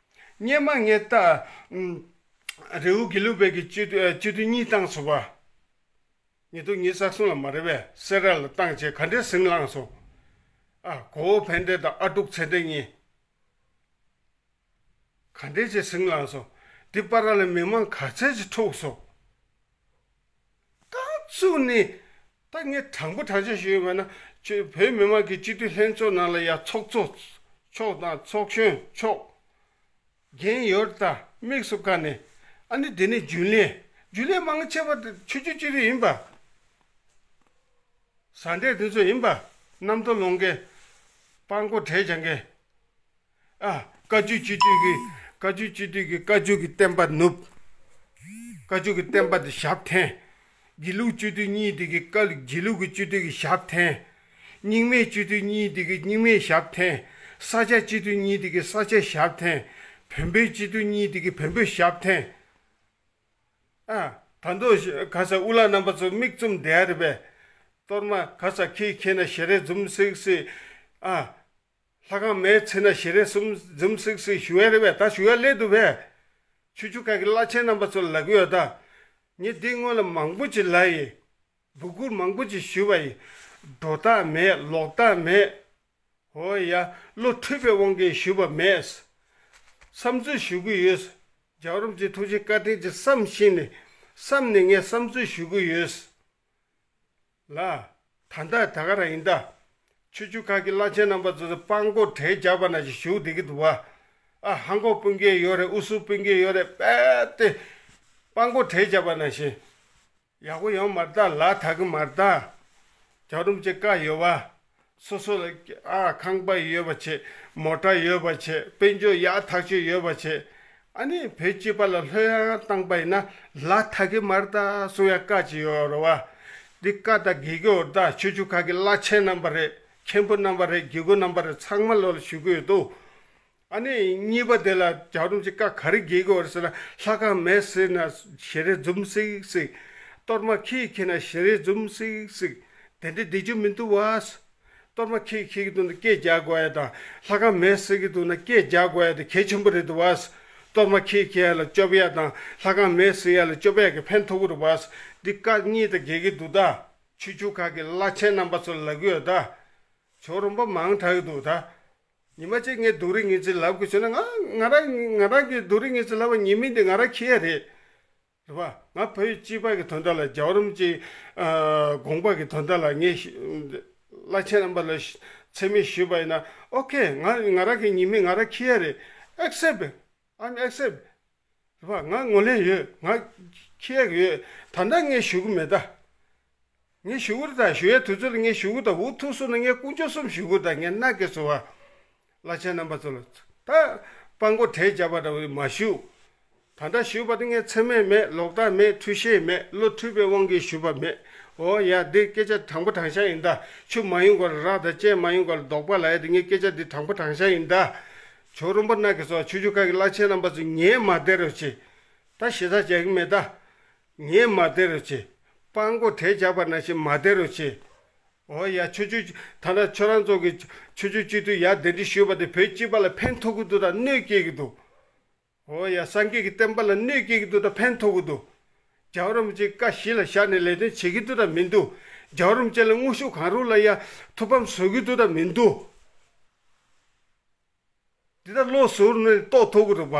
སྔོན་མ་ངས་ད་ཨུམ། རི་བོ་དགེ་ལུགས་པའི་གི་སྤྱི་འཐུས་ཨ་སྤྱི་འཐུས་གཉིས་བཏང་སོང་བ། ཉིས་སྟོང་ཉི་ཤུ་རྩ་གསུམ་ལ་མ་རེད་པས། སེ་ར་ལ་བཏང་བྱས་ག་འདྲའི་ཟིང་ལངས་སོང་། ཨ་གོ་བོ་ཕན་བདེ་དང་ཨ་ཀྲུག་ཚེ་བརྟན་གཉིས། ག་འདྲའི་ཅིག་ཟིང་ལངས་སོང་། འདི་པར་ལ་མི་མང་ག་ཚད་ཅིག་འཁྲུགས་སོང་། རྐང་བཙུགས་ནས། ད་ངས་དྲང་པོ་དྲང་བཞག་ཞུས་ཡོད་པ་ན། ཆོས་བོད་མི་མང་གི་སྤྱི་འཐུས་ལྷན་ཚོགས་ནང་ལ་ཡ་ཚོགས་གཙོ་མཆོག་དང་ཚོགས་གཞོན་མཆོག་འགན་ཡོད་ད་དམིགས་སུ་བཀར་ནས། ཨ་ནི་དེ་ནས་རྒྱུན་ལས། རྒྱུན་ལས་མང་ཆེ་བ་དེ་ཆོས་བརྒྱུད་སྤྱི་འཐུས་ཡིན་པ། བཟའ་ཟླ་དེ་ཚོ་ཡིན་པ། གནམ་ཐོ་ལོངས་མཁན། སྤྲང་པོ་གྲལ་རྒྱག་མཁན། ཨ། བཀའ་བརྒྱུད་སྤྱི་འཐུས་ཀྱི། བཀའ་བརྒྱུད་སྤྱི་འཐུས་ཀྱི་བཀའ་བརྒྱུད་ཀྱི་བསྟན་པ་ནུབ། བཀའ་བརྒྱུད་ཀྱི་བསྟན་པ་དེ་ཞབས་འཐེན། དགེ་ལུགས་སྤྱི་འཐུས་གཉིས་དེ་གི་བཀའ། དགེ་ལུགས་ཀྱི་སྤྱི་འཐུས་ཀྱི་ཞབས་འཐེན། རྙིང་མའི་སྤྱི་འཐུས་གཉིས་དེ་གི་རྙིང་མའི་ཞབས་འཐེན། ས་སྐྱ་སྤྱི་འཐུས་གཉིས་དེ་གི་ས་སྐྱ་ཞབས་འཐེན། བོན་པོའི་སྤྱི་འཐུས་གཉིས་དེ་གི་བོན་པོའི་ཞབས་འཐེན། ཨ། ད་དུང་ག་ས་དབུ་བླ་རྣམ་པ་ཚོ་མིག་བཙུམ་བསྡད་ཡ་རེད་པས། གཏོར་མ་ག་ས་ཁྱེད་ཁྱེད་ན་ཞལ་རས་འཛུམ་སིག་སིག་ཨ། ལྷ་ཁང་མེད་ཚེ་ན་ཞལ་རས་འཛུམ་འཛུམ་སིག་སིག་ཞུ་ཡ་རེད་པས། ད་ཞུ་ཡ་སླེབས་འདུག་པས། ཆོས་བརྒྱུད་ཁག་གི་བླ་ཆེན་རྣམ་པ་ཚོ་ལ་ལབ་ཀྱི་ཡོད་ད། ངས་འདི་སྔོན་ལ་མང་པོ་ཅིག་ལབ་ཡིན། འབོད་སྐུལ་མང་པོ་ཅིག་ཞུས་པ་ཡིན། སྒྲོ་བཏགས་མེད། ལོག་བཏགས་མེད། འོ་ཡ། བློ་འཁྲུལ་པའི་དབང་གིས་ཞུས་པ་མེད། བསམ་ཚུལ་ཞུ་གི་ཡོད། རྒྱལ་བ་རིན་པོ་ཆེའི་ཐུགས་རྗེ་བཀའ་དྲིན་གྱིས་བསམ་ཤེས་ནས། བསམ་ནས་ངས་བསམ་ཚུལ་ཞུ་གི་ཡོད། ལ། ད་ལྟ་ད་ག་རང་ཡིན་ད། ཆོས་བརྒྱུད་ཁག་གི་བླ་ཆེན་རྣམ་པ་ཚོས་སྤྲང་པོ་གྲལ་རྒྱག་པ་ནང་བཞིན་བཞུགས་བསྡད་ཀྱི་འདུག་བ། ཨ། ཧང་གོ་སྤུན་ཀྱག་ཡོད་རེད། ཨུ་སུ་སྤུན་ཀྱག་ཡོད་རེད་པས་ཏེ། སྤྲང་པོ་གྲལ་རྒྱག་པ་ནང་བཞིན། ཡག་པོ་ཡོང་མ་རེད་ད། ལ་དག་གི་མ་རེད་ད། རྒྱལ་བ་རིན་པོ་ཆེ་བཀའ་ཡོད་བ། སོ་སོ་ལ་ཨ་ཁང་པ་ཡོད་པ་བྱེད། མོ་ཊ་ཡོད་པ་བྱེད། དཔལ་འབྱོར་ཡག་ཐག་ཆོད་ཡོད་པ་བྱེད། ཨ་ནི་བོད་སྤྱི་པ་ལ་ལྷོད་ཡངས་བཏང་པ་ཡིན་ན་ལ་དག་གི་མ་རེད་ད་གསུང་ཡ་བཀའ་ཅིག་ཡོད་རེད་བ། འདི་བཀའ་ད་དགེ་གི་འོར་ད། ཆོས་བརྒྱུད་ཁག་གི་བླ་ཆེན་རྣམ་པ་རེད། མཁན་པོ་རྣམ་པ་རེད། དགེ་བསྐོས་རྣམ་པ་རེད། ཚང་མ་ལོ་ལ་ཞུ་གི་ཡོད་དོ། ཨ་ནི་གཉིས་པ་དེ་ལ་རྒྱལ་བ་རིན་པོ་ཆེ་བཀའ་ག་རེ་དགེ་གི་འོར་ཟེར་ན། ལྷ་ཁང་མེད་ཟེར་ན་ཞལ་རས་འཛུམ་སིག་སིག་གཏོར་མ་ཁྱེད་ཁྱེད་ན་ཞལ་རས་འཛུམ་སིག་སིག་དེ་འདྲ་བསྡད་རྒྱུ་མི་འདུག་བ། གཏོར་མ་ཁྱེད་ཁྱེད་ཀྱི་འདུག་ན་སྐད་རྒྱག་དགོས་ཡ་དང་། ལྷ་ཁང་མེད་ཟེར་གྱི་འདུག་ན་སྐད་རྒྱག་དགོས་ཡ་དེ་གལ་ཆེན་པོ་རེད་འདུག་བ། གཏོར་མ་ཁྱེད་ཁྱེད་ལ་སྐྱོབ་ཡ་དང་། ལྷ་ཁང་མེད་ཟེར་ཡ་ལ་སྐྱོབ་ཡ་གི་ཕན་ཐོགས་ཀྱི་རེད་བ། འདི་བཀའ་གཉིས་དང་འགལ་གྱི་འདུག་ད། ཆོས་བརྒྱུད་ཁག་གི་བླ་ཆེན་རྣམ་པ་ཚོ་ལ་ལབ་ཀྱི་ཡོད་ད། ཇོ་བོ་རིན་པོ་མང་དྲགས་ཀྱི་འདུག་ད། ཉི་མ་གཅིག་ངས་སྡུག་རུས་ངན་ཚིག་ལབ་དགོས་བྱུང་ན། ང་ང་རང་ང་རང་གི་སྡུག་རུས་ངན་ཚིག་ལབ་པ་ཉེས་མིང་དེ་ང་རང་འཁྱེར་ཡ་རེད། རེད་བ། ང་བོད་སྤྱི་པ་གི་དོན་དག་ལ། རྒྱལ་བ་རིན་པོ་ཆེའི་ཨ་དགོངས་པ་གི་དོན་དག་ལ་ངས་ཤི་བླ་ཆེན་རྣམ་པ་ལ་ཤི་མཚན་སྨད་ཞུས་པ་ཡིན་ན། ཨོ་ཁེ། ང་ང་རང་གི་ཉེས་མིང་ང་རང་འཁྱེར་ཡ་རེད། Accept. I'm accept. རེད་བ། ང་ངོས་ལེན་ཡོད། ང་འཁྱེར་ཡ་ཡོད། ད་ལྟ་ངས་ཞུ་གི་མེད་ད། ངས་ཞུ་གི་རེད་ད། ཞུ་ཡའི་དུས་ཚོད་ལ་ངས་ཞུ་གི་ད། འུ་ཐུག་སོང་ན་ངས་དཀོན་མཆོག་གསུམ་ཞུ་གི་རེད་ད། ངས་མནའ་སྐྱེལ་སོང་བ། བླ་ཆེན་རྣམ་པ་ཚོ་ལ་ད་སྤྲང་པོ་གྲལ་རྒྱབ་པ་འདྲ་བོ་མ་ཞུ། ད་ལྟ་ཞུས་པ་དེ་ངས་མཚན་སྨད་མེད། ལོག་ལྟ་མེད། འཁྲུལ་ཤེས་མེད། བློ་འཁྲུལ་པའི་དབང་གིས་ཞུས་པ་མེད། འོ་ཡ། འདི་སྐད་ཆ་དྲང་པོ་དྲང་བཞག་ཡིན་ད། ཆུ་མ་ཡོང་གོང་ལ་ར་དང་ལྕེ་མ་ཡོང་གོང་ལ་རྡོག་པ་ལབ་ཡ་དེ། ངས་སྐད་ཆ་འདི་དྲང་པོ་དྲང་བཞག་ཡིན་ད། ཇོ་བོ་རིན་པོ་མནའ་སྐྱེལ་སོང་བ། ཆོས་བརྒྱུད་ཁག་གི་བླ་ཆེན་རྣམ་པ་ཚོ་ཉན་མ་བསྡད་རོགས་བྱེད། ད་ཞེ་དྲག་བྱེད་ཀྱི་མེད་ད། ངས་མ་བསྡད་རོགས་བྱེད། སྤྲང་པོ་གྲལ་རྒྱག་པ་ནང་བཞིན་མ་བསྡད་རོགས་བྱེད། འོ་ཡ། ཆོས་བརྒྱུད། ད་ལྟ་ཁྱོད་རང་ཚོ་གི་ཆོས་བརྒྱུད་སྤྱི་འཐུས་ཡར་གདན་འདྲེན་ཞུས་པ་དེ་བོད་སྤྱི་པ་ལ་ཕན་ཐོགས་ཀྱི་འདུག་དང་གནོད་སྐྱེལ་གྱི་འདུག་འོ་ཡ། སངས་རྒྱས་ཀྱི་བསྟན་པ་ལ་གནོད་སྐྱེལ་གྱི་འདུག་དང་ཕན་ཐོགས་ཀྱི་འདུག་རྒྱལ་བ་རིན་པོ་ཆེའི་བཀའ་གཞི་ལ་བཞག་ནས་ལས་དོན་བྱེད་ཀྱི་འདུག་དང་མི་འདུག་རྒྱལ་བ་རིན་པོ་ཆེ་ལ་དངོས་ཤུགས་གང་རུང་ལ་ཡ་ཐུགས་ཕམ་བཟོ་གི་འདུག་དང་མི་འདུག་འདི་ལྟར་བློ་གཟུར་ནས་རྟོགས་ཐུབ་ཀྱི་རེད་པ།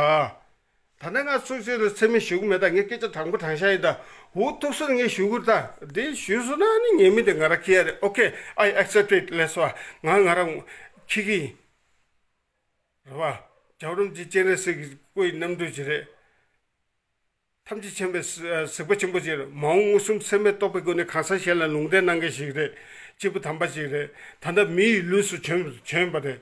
ད་ནི་ང་ཚོས་ཅིག་ལ་མཚན་སྨད་ཞུ་གི་མེད་ད། ངས་སྐད་ཆ་དྲང་པོ་དྲང་བཞག་ཡིན་ད། འུ་ཐུག་སོང་ངས་ཞུ་གི་རེད་ད། འདི་ཞུས་སོང་ན་ནི་ཉེས་མིང་དེ་ང་རང་འཁྱེར་ཡ་རེད། Okay, I accept it. ལགས་སོ། ང་ང་རང་འཁྱེར་གྱི་ཡིན། རེད་པ། རྒྱལ་བ་རིན་པོ་ཆེ་སྤྱན་རས་གཟིགས་ཀྱི་སྐུ་ཡི་རྣམ་སྤྲུལ་ཅིག་རེད། ཐམས་ཅད་མཁྱེན་པའི་གཟིགས་པ་ཆེན་པོ་ཅིག་རེད། མ་འོངས་མངོན་སུམ་ཚད་མས་རྟོགས་པའི་སྒོ་ནས་གང་ཟག་གཞན་ལ་ལུང་བསྟན་གནང་མཁན་ཞིག་རེད། སྐྱེས་བུ་དམ་པ་ཞིག་རེད། ད་ལྟ་མི་ཡི་ལུས་སུ་བྱོན་བྱོན་པ་རེད།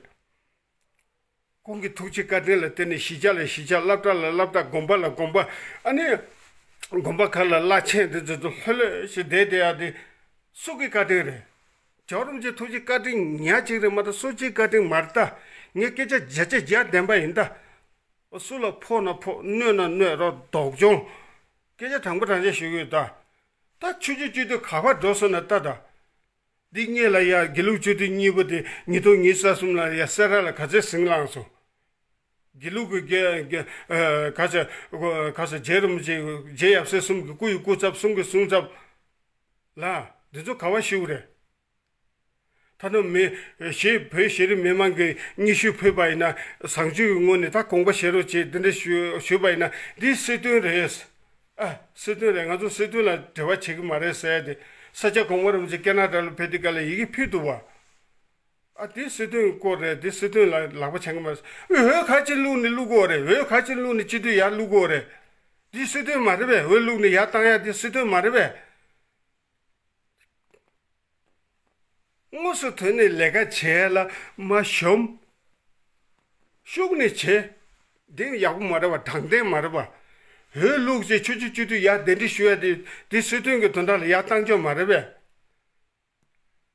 ཁོང་གི་ཐུགས་རྗེ་བཀའ་དྲིན་ལ་བརྟེན་ནས་གཞིས་ཆགས་ལ་གཞིས་ཆགས། སློབ་གྲྭ་ལ་སློབ་གྲྭ། དགོན་པ་ལ་དགོན་པ། ཨ་ནི་དགོན་པ་ཁག་ལ་བླ་ཆེན་དེ་ཚོ་ལྷོད་ལྷོད་ཞིག་བསྡད་བསྡད་ཡ་དེ་སུ་གི་བཀའ་དྲིན་རེད། རྒྱལ་བ་རིན་པོ་ཆེ་ཐུགས་རྗེ་བཀའ་དྲིན་ཉག་གཅིག་རེད་མ་གཏོགས་སུ་གཅིག་བཀའ་དྲིན་མ་རེད་ད། ངས་སྐད་ཆ་བརྒྱ་ཆ་བརྒྱ་བདེན་པ་ཡིན་ད། སུ་ལ་ཕོག་ན་ཕོག་གནོད་ན་གནོད་རོགས་དོགས་གྱོང་། སྐད་ཆ་དྲང་པོ་དྲང་བཞག་ཞུ་གི་ཡོད་ད། ད་ཆོས་བརྒྱུད་སྤྱི་འཐུས་ག་པར་འགྲོ་སོང་ན་ལྟ་ད། འདི་སྔོན་ལ་ཡ་དགེ་ལུགས་སྤྱི་འཐུས་གཉིས་པོ་དེ་ཉིས་སྟོང་ཉི་ཤུ་རྩ་གསུམ་ལ་ཡ་སེ་ར་ལ་ག་ཚོད་ཟིང་ལངས་སོང་། དགེ་ལུགས་ཀྱི་དགེ་དགེ་ཨ་ག་ཚོད་ག་ཚོད་རྗེ་རིན་པོ་ཆེ་རྗེ་ཡབ་སྲས་གསུམ་གྱི་སྐུ་ཡི་སྐུ་ཚབ། གསུང་གི་གསུང་ཚབ་ལ་འདི་ཚོ་ག་པར་བཞུགས་རེད། ད་ནི་མི་ཞེས་བོད་ཤེས་རིག་མི་མང་གི་སྙན་ཞུ་ཕུལ་བ་ཡིན་ན། བཟང་སྤྱོད་ཀྱི་ངོས་ནས་ད་དགོངས་པ་བཞེས་རོགས་བྱེད། འདི་འདྲ་ཞུ་ཞུས་པ་ཡིན་ན་འདི་སྲིད་དོན་རེད། ཨ་སྲིད་དོན་རེད། ང་ཚོ་སྲིད་དོན་ལ་འབྲེལ་བ་བྱེད་ཀྱི་མ་རེད་ཟེར་ཏེ། ས་སྐྱ་གོང་མ་རིན་པོ་ཆེ་ཁེ་ན་ཌ་ལ་ཕེབས་དུས་སྐབས་ལ་ཡི་གེ་ཕུལ་འདུག་བ། ཨ་འདི་སྲིད་དོན་སྐོར་རེད། འདི་སྲིད་དོན་ལ་ལག་པ་འཆང་གི་མ་རེད། འོས་ག་ཅིག་བླུགས་ནས་བླུག་དགོས་རེད། འོས་ག་ཅིག་བླུགས་ནས་སྤྱི་འཐུས་ཡར་བླུག་དགོས་རེད། འདི་སྲིད་དོན་མ་རེད་པས། འོས་བླུགས་ནས་ཡར་བཏང་ཡ་འདི་སྲིད་དོན་མ་རེད་པས། དངོས་སུ་ཐོན་ནས་ལས་ཀ་བྱས་ལ་མ་ཤོམ། ཤུགས་ནས་བྱས། འདི་ཡག་པོ་མ་རེད་བ། དྲང་བདེན་མ་རེད་བ། འོས་བླུགས་རྗེས་ཆོས་བརྒྱུད་སྤྱི་འཐུས་ཡར་གདན་འདྲེན་ཞུ་ཡ་དེ་དེ་སྲིད་དོན་གྱི་དོན་དག་ལ་ཡར་བཏང་ཆོག་མ་རེད་བས།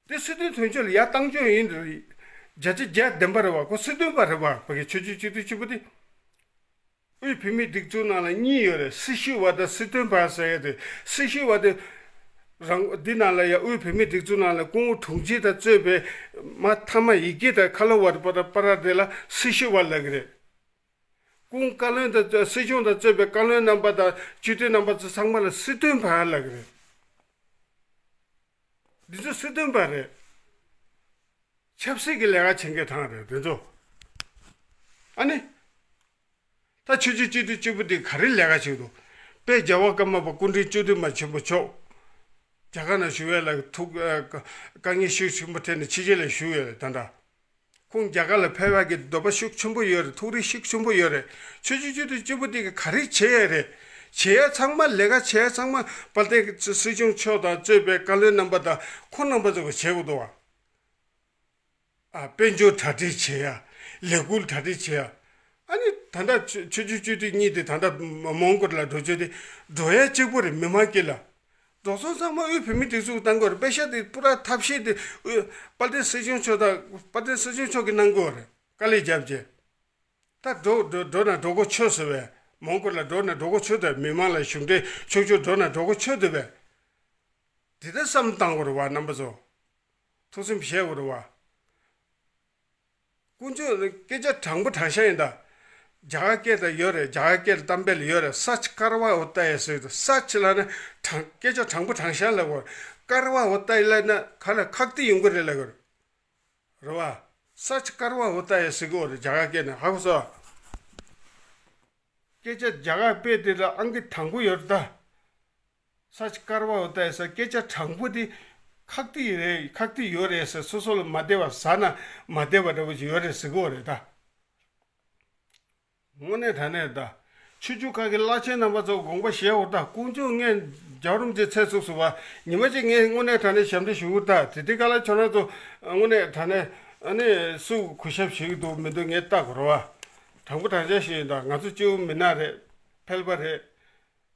དེ་སྲིད་དོན་དོན་གཅོད་ལ་ཡར་བཏང་ཆོག་ཡིན་རེད། བརྒྱ་ཆ་བརྒྱ་བདེན་པ་རེད་བ། ཁོ་སྲིད་དོན་པ་རེད་བ། ཕ་གི་ཆོས་བརྒྱུད་སྤྱི་འཐུས་གཅིག་པུ་དེ། དབུས་བོད་མིའི་སྒྲིག་འཛུགས་ནང་ལ་གཉིས་ཡོད་རེད། སྲི་ཞུ་བ་དང་སྲིད་དོན་པ་ཟེར་ཡ་དེ། སྲི་ཞུ་བ་དེ་རང་འདི་ནང་ལ་ཡ་དབུས་བོད་མིའི་སྒྲིག་འཛུགས་ནང་ལ་སྐུ་ངོ་དྲུང་ཆེ་དང་གཙོས་པའི་མ་མཐའ་མ་ཡི་གེ་དང་ཁ་ལོ་བར་པ་དང་པ་ར་དེ་ལ་སྲི་ཞུ་བ་ལབ་ཀྱི་རེད། སྐུ་ངོ་བཀའ་བློན་དང་སྲིད་སྐྱོང་དང་གཙོས་པའི་བཀའ་བློན་རྣམ་པ་དང་སྤྱི་འཐུས་རྣམ་པ་ཚོ་ཚང་མ་ལ་སྲིད་དོན་པ་ལབ་ཀྱི་རེད། འདི་ཚོ་སྲིད་དོན་པ་རེད། ཆབ་སྲིད་ཀྱི་ལས་ཀ་བྱེད་མཁན་གྲས་རེད་འདི་ཚོ། ཨ་ནི། ད་ཆོས་བརྒྱུད་སྤྱི་འཐུས་གཅིག་པུ་འདི་ག་རེ་ལས་ཀ་བྱེད་འདུག་དཔལ་རྒྱལ་བ་ཀརྨ་པ་སྐུ་ཕྲེང་བཅུ་བདུན་མ་ཆེན་པོ་མཆོག་རྒྱ་གར་ནང་བཞུགས་ཡས་ལ་ཐུགས་ཨ་དཀའ་ངལ་ཤུགས་ཆེན་པོ་འཕྲད་ནས་ཕྱི་རྒྱལ་ལ་བཞུགས་ཡོད་རེད་ད་ལྟ། ཁོང་རྒྱ་གར་ལ་ཕེབས་ཡག་གི་འདོད་པ་ཤུགས་ཆེན་པོ་ཡོད་རེད། ཐུགས་རེ་ཤུགས་ཆེན་པོ་ཡོད་རེད། ཆོས་བརྒྱུད་སྤྱི་འཐུས་གཅིག་པུ་དེ་གིས་ག་རེ་བྱེད་ཡ་རེད། བྱེད་ཡ་ཚང་མ་ལས་ཀ་བྱེད་ཡ་ཚང་མ་དཔལ་ལྡན་སྲིད་སྐྱོང་མཆོག་དང་གཙོས་པའི་བཀའ་བློན་རྣམ་པ་དང་ཁོང་རྣམ་པ་ཚོ་གིས་བྱེད་དགོས་འདུག་བ། ཨ་དཔལ་འབྱོར་གྲ་སྒྲིག་བྱེད་ཡ། ལས་འགུལ་གྲ་སྒྲིག་བྱེད་ཡ། ཨ་ནི་ད་ལྟ་ཆོས་ཆོས་བརྒྱུད་སྤྱི་འཐུས་གཉིས་དེ་ད་ལྟ་མོན་གྷོ་ལ་འགྲོ་ཆོག་དེ་འགྲོ་ཡ་གཅིག་པུ་རེད། མི་མང་དཀྱིལ་ལ། འགྲོ་སོང་ཚང་མ་དབུས་བོད་མིའི་སྒྲིག་འཛུགས་བཏང་དགོས་རེད། པེ་ཤ་དེ་པུ་ར་ཐབས་ཤེས་དེ་དབུས་དཔལ་ལྡན་སྲིད་སྐྱོང་མཆོག་དང་དཔལ་ལྡན་སྲིད་སྐྱོང་མཆོག་གིས་གནང་དགོས་རེད། དཀའ་ལས་བརྒྱབ་རྗེས། ད་འགྲོ་འགྲོ་འགྲོ་ན་འགྲོ་གོ་ཆོད་ཟེར་བས། མོན་གྷོ་ལ་འགྲོ་ན་འགྲོ་གོ་ཆོད་དེ། མི་མང་ལ་གཞུང་འབྲེལ་ཕྱོགས་བཅུར་འགྲོ་ན་འགྲོ་གོ་ཆོད་དེ་བས། དེ་ལྟར་བསམ་བཏང་དགོས་རེད་བ། རྣམ་པ་ཚོ། ཐུགས་སེམས་བཞེས་དགོས་རེད་བ། དཀོན་མཆོག་སྐད་ཆ་དྲང་པོ་དྲང་བཞག་ཡིན་ད། རྒྱ་གར་སྐད་དང་ཡོད་རེད། རྒྱ་གར་སྐད་ལ་གཏམ་དཔེ་ལ་ཡོད་རེད། सच करवा होता है ཟེར་དུས། सच ལབ་ན་དྲང་སྐད་ཆ་དྲང་པོ་དྲང་བཞག་ལབ་དགོས། करवा होता है ལབ་ན་ག་ལ་ཁག་ཏི་ཡོང་གི་རེད་ལབ་དགོས་རེད་བ། सच करवा होता है ཟེར་གི་ཡོད་རེད། རྒྱ་གར་སྐད་ནས། ཧ་གོ་སོང་། སྐད་ཆ་རྒྱ་གར་དཔེ་དེ་ལ་ཨང་ཀི་དང་པོ་ཡོད་རེད་ད། सच करवा होता है ཟེར། སྐད་ཆ་དྲང་པོ་དེ་ཁག་ཏི་རེད། ཁག་ཏི་ཡོད་རེད་ཟེར། སོ་སོ་ལ་མ་བདེ་བ་ཟ་ན་མ་བདེ་བ་འདྲ་པོ་ཅིག་ཡོད་རེད་ཟེར་གི་ཡོད་རེད་ད། དངོས་གནས་དྲང་གནས་ད། ཆོས་བརྒྱུད་ཁག་གི་བླ་ཆེན་རྣམ་པ་ཚོ་དགོངས་པ་བཞེས་འོ་ད། དཀོན་མཆོག་ངས་རྒྱལ་བ་རིན་པོ་ཆེ་ཚེ་བཙུགས་སོང་བ། ཉི་མ་གཅིག་ངས་དངོས་གནས་དྲང་གནས་ཞབས་འདྲེན་ཞུ་གི་ད། དེ་དུས་སྐབས་ལ་ཁྱོད་རང་ཚོ་དངོས་གནས་དྲང་གནས་ཨ་ནི་སུ་གུས་ཞབས་ཞུ་གི་འདུག་མི་འདུག་ངས་བལྟ་དགོས་རེད་བ། དྲང་པོ་དྲང་བཞག་ཞུ་ཡིན་ད། ང་ཚོ་སྐྱེ་བོ་མི་སྣ་རེད། ཕལ་པ་རེད།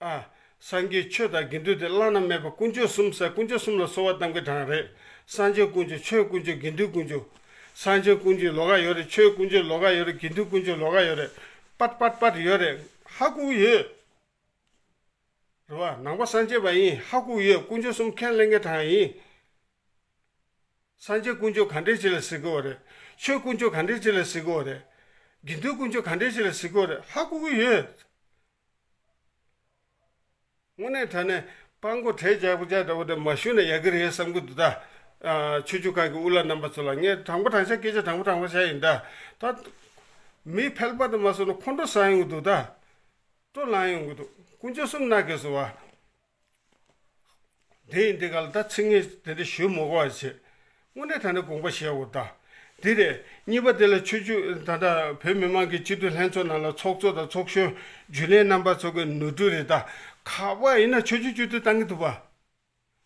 ཨ། སངས་རྒྱས་ཆོས་དང་དགེ་འདུན་དེ་བླ་ན་མེད་པ། དཀོན་མཆོག་གསུམ་ཟེར། དཀོན་མཆོག་གསུམ་ལ་གསོལ་བ་བཏབ་མཁན་གྲས་རེད། སངས་རྒྱས་དཀོན་མཆོག་ཆོས་དཀོན་མཆོག་དགེ་འདུན་དཀོན་མཆོག་སངས་རྒྱས་དཀོན་མཆོག་ལོགས་ཀ་ཡོད་རེད། ཆོས་དཀོན་མཆོག་ལོགས་ཀ་ཡོད་རེད། དགེ་འདུན་དཀོན་མཆོག་ལོགས་ཀ་ཡོད་རེད། པད་པད་པད་ཡོད་རེད། ཧ་གོ་ཡོད། རེད་བ། ནང་པ་སངས་རྒྱས་པ་ཡིན། ཧ་གོ་ཡོད། དཀོན་མཆོག་གསུམ་ཁས་ལེན་མཁན་གྲས་ཡིན། སངས་རྒྱས་དཀོན་མཆོག་ག་འདྲས་ཅིག་ལ་ཟེར་གི་ཡོད་རེད། ཆོས་དཀོན་མཆོག་ག་འདྲས་ཅིག་ལ་ཟེར་གི་ཡོད་རེད། དགེ་འདུན་དཀོན་མཆོག་ག་འདྲས་ཅིག་ལ་ཟེར་གི་ཡོད་རེད། ཧ་གོ་གི་ཡོད། དངོས་གནས་དྲང་གནས་སྤྲང་པོ་གྲས་རྒྱག་པོ་རྒྱག་འདྲ་པོ་དེ་མ་ཞུས་ན་ཡག་གི་རེད་བསམ་གི་འདུག་ད། ཨ། ཆོས་བརྒྱུད་ཁག་གི་དབུ་བླ་རྣམ་པ་ཚོ་ལ་ངས་དྲང་པོ་དྲང་བཞག་སྐད་ཆ་དྲང་པོ་དྲང་པོ་བཤད་ཡིན་ད། ད་མི་ཕལ་པ་དེ་མ་སོང་ན་ཁོང་ཁྲོ་ཟ་ཡོང་གི་འདུག་ད། སྤྲོ་ལངས་ཡོང་གི་འདུག་དཀོན་མཆོག་གསུམ་ན་གས་སོ་བ། དེ་ཡིན་དེ་ག་ལ་ད་ཚིག་ངན་དེ་འདྲ་ཞུ་མི་དགོས་པ་བྱེད། དངོས་གནས་དྲང་གནས་དགོངས་པ་བཞེས་འོ་ད། འདི་རེད། གཉིས་པ་དེ་ལ་ཆོས་བརྒྱུད་ད་ལྟ་བོད་མི་མང་གི་སྤྱི་འཐུས་ལྷན་ཚོགས་ནང་ལ་ཚོགས་གཙོ་དང་ཚོགས་གཞོན་རྒྱུན་ལས་རྣམ་པ་ཚོ་གི་ནོར་འཁྲུལ་རེད་ད། ག་པར་ཡིན་ན་ཆོས་བརྒྱུད་སྤྱི་འཐུས་བཏང་གི་འདུག་བ།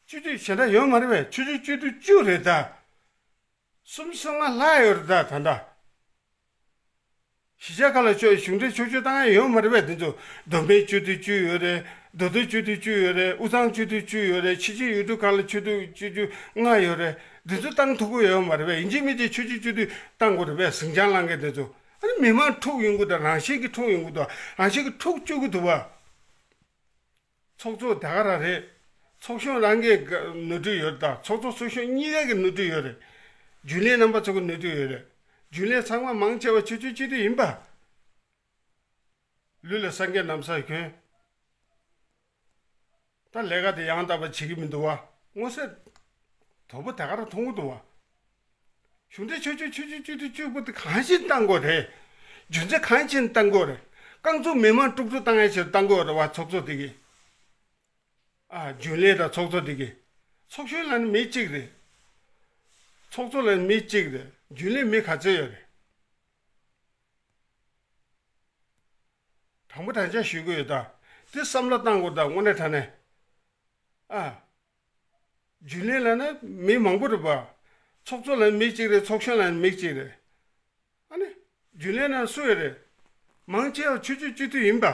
སྤྱི་འཐུས་གཞན་དག་ཡོད་མ་རེད་པས། ཆོས་བརྒྱུད་སྤྱི་འཐུས་བཅུ་རེད་ད། གསུམ་སོ་ལྔ་ལྷག་ཡོད་རེད་ད་ད་ལྟ། གཞིས་ཆགས་ཁག་ལ་ཆོས་གཞུང་འབྲེལ་ཆོས་སྤྱོད་བཏང་ཡ་ཡོད་མ་རེད་པས། འདི་ཚོ་བསྡོམས་པས་སྤྱོད་དུས་བཅུ་ཡོད་རེད། མདོ་སྟོད་སྤྱོད་དུས་བཅུ་ཡོད་རེད། དབུས་གཙང་སྤྱོད་དུས་བཅུ་ཡོད་རེད། ཕྱི་རྒྱལ་ཡུལ་གྲུ་ཁག་ལ་སྤྱོད་དུས་སྤྱོད་དུས་ལྔ་ཡོད་རེད། འདི་ཚོ་བཏང་ཐུབ་ཀྱི་ཡོད་མ་རེད་པས། ཡིན་གཅིག་མིན་གཅིག་ཆོས་སྤྱོད་སྤྱོད་དུས་བཏང་དགོས་རེད་པས། ཟིང་ཆ་སློང་མཁན་དེ་ཚོ། ཨ་ནི་མི་མང་འཁྲུག་ཡོང་གི་འདུག་རང་བཞིན་གྱིས་འཁྲུག་ཡོང་གི་འདུག་རང་བཞིན་གྱིས་འཁྲུག་བཅུག་གི་འདུག་བ། ཚོགས་གཙོ་ད་ག་རང་རེད། ཚོགས་གཞོན་རང་གི་ནོར་འཁྲུལ་ཡོད་རེད། ད་ཚོགས་གཙོ་ཚོགས་གཞོན་གཉིས་ཀ་གི་ནོར་འཁྲུལ་ཡོད་རེད། རྒྱུན་ལས་རྣམ་པ་ཚོ་གི་ནོར་འཁྲུལ་ཡོད་རེད། རྒྱུན་ལས་ཚང་མ་མང་ཆེ་བ་ཆོས་ཆོས་སྤྱི་འཐུས་ཡིན་པ། ལུས་ལ་སངས་རྒྱས་ན་བཟའ་གྱོན། ད་ལས་ཀ་དེ་ཡང་དག་པ་བྱེད་ཀྱི་མི་འདུག་བ། མངོན་གསལ་དོད་པོ་ད་ག་རང་མཐོང་གི་འདུག་བ། གཞུང་འབྲེལ་ཆོས་ཆོས་ཆོས་ཆོས་སྤྱི་འཐུས་བཅུ་པོ་དེ་གང་ཞིག་བཏང་དགོས་རེད། རྒྱུ་མཚན་གང་ཞིག་བཏང་དགོས་རེད། རྐང་བཙུགས་མི་མང་དཀྲུག་དཀྲུག་བཏང་ཡ་ཆེད་བཏང་དགོས་རེད་བ། ཚོགས་གཙོ་དེ་གིས། ཨ། རྒྱུན་ལས་དང་ཚོགས་གཙོ་དེ་གིས། ཚོགས་གཞོན་ལ་ནི་མི་གཅིག་རེད། ཚོགས་གཙོ་ལ་ནི་མི་གཅིག་རེད། རྒྱུན་ལས་མི་ག་ཚོད་ཡོད་རེད། དྲང་པོ་དྲང་བཞག་ཞུ་གི་ཡོད་ད། དེ་བསམ་བློ་བཏང་དགོས་ད་དངོས་གནས་དྲང་གནས། ཨ། རྒྱུན་ལས་ལ་ནི་མི་མང་པོ་རེད་པ། ཚོགས་གཙོ་ལ་ནི་མི་གཅིག་རེད། ཚོགས་གཞོན་ལ་ནི་མི་གཅིག་རེད། ཨ་ནི། རྒྱུན་ལས་ནང་སུ་ཡོད་རེད། མང་ཆེ་བ་ཆོས་ཆོས་སྤྱི་འཐུས་ཡིན་པ།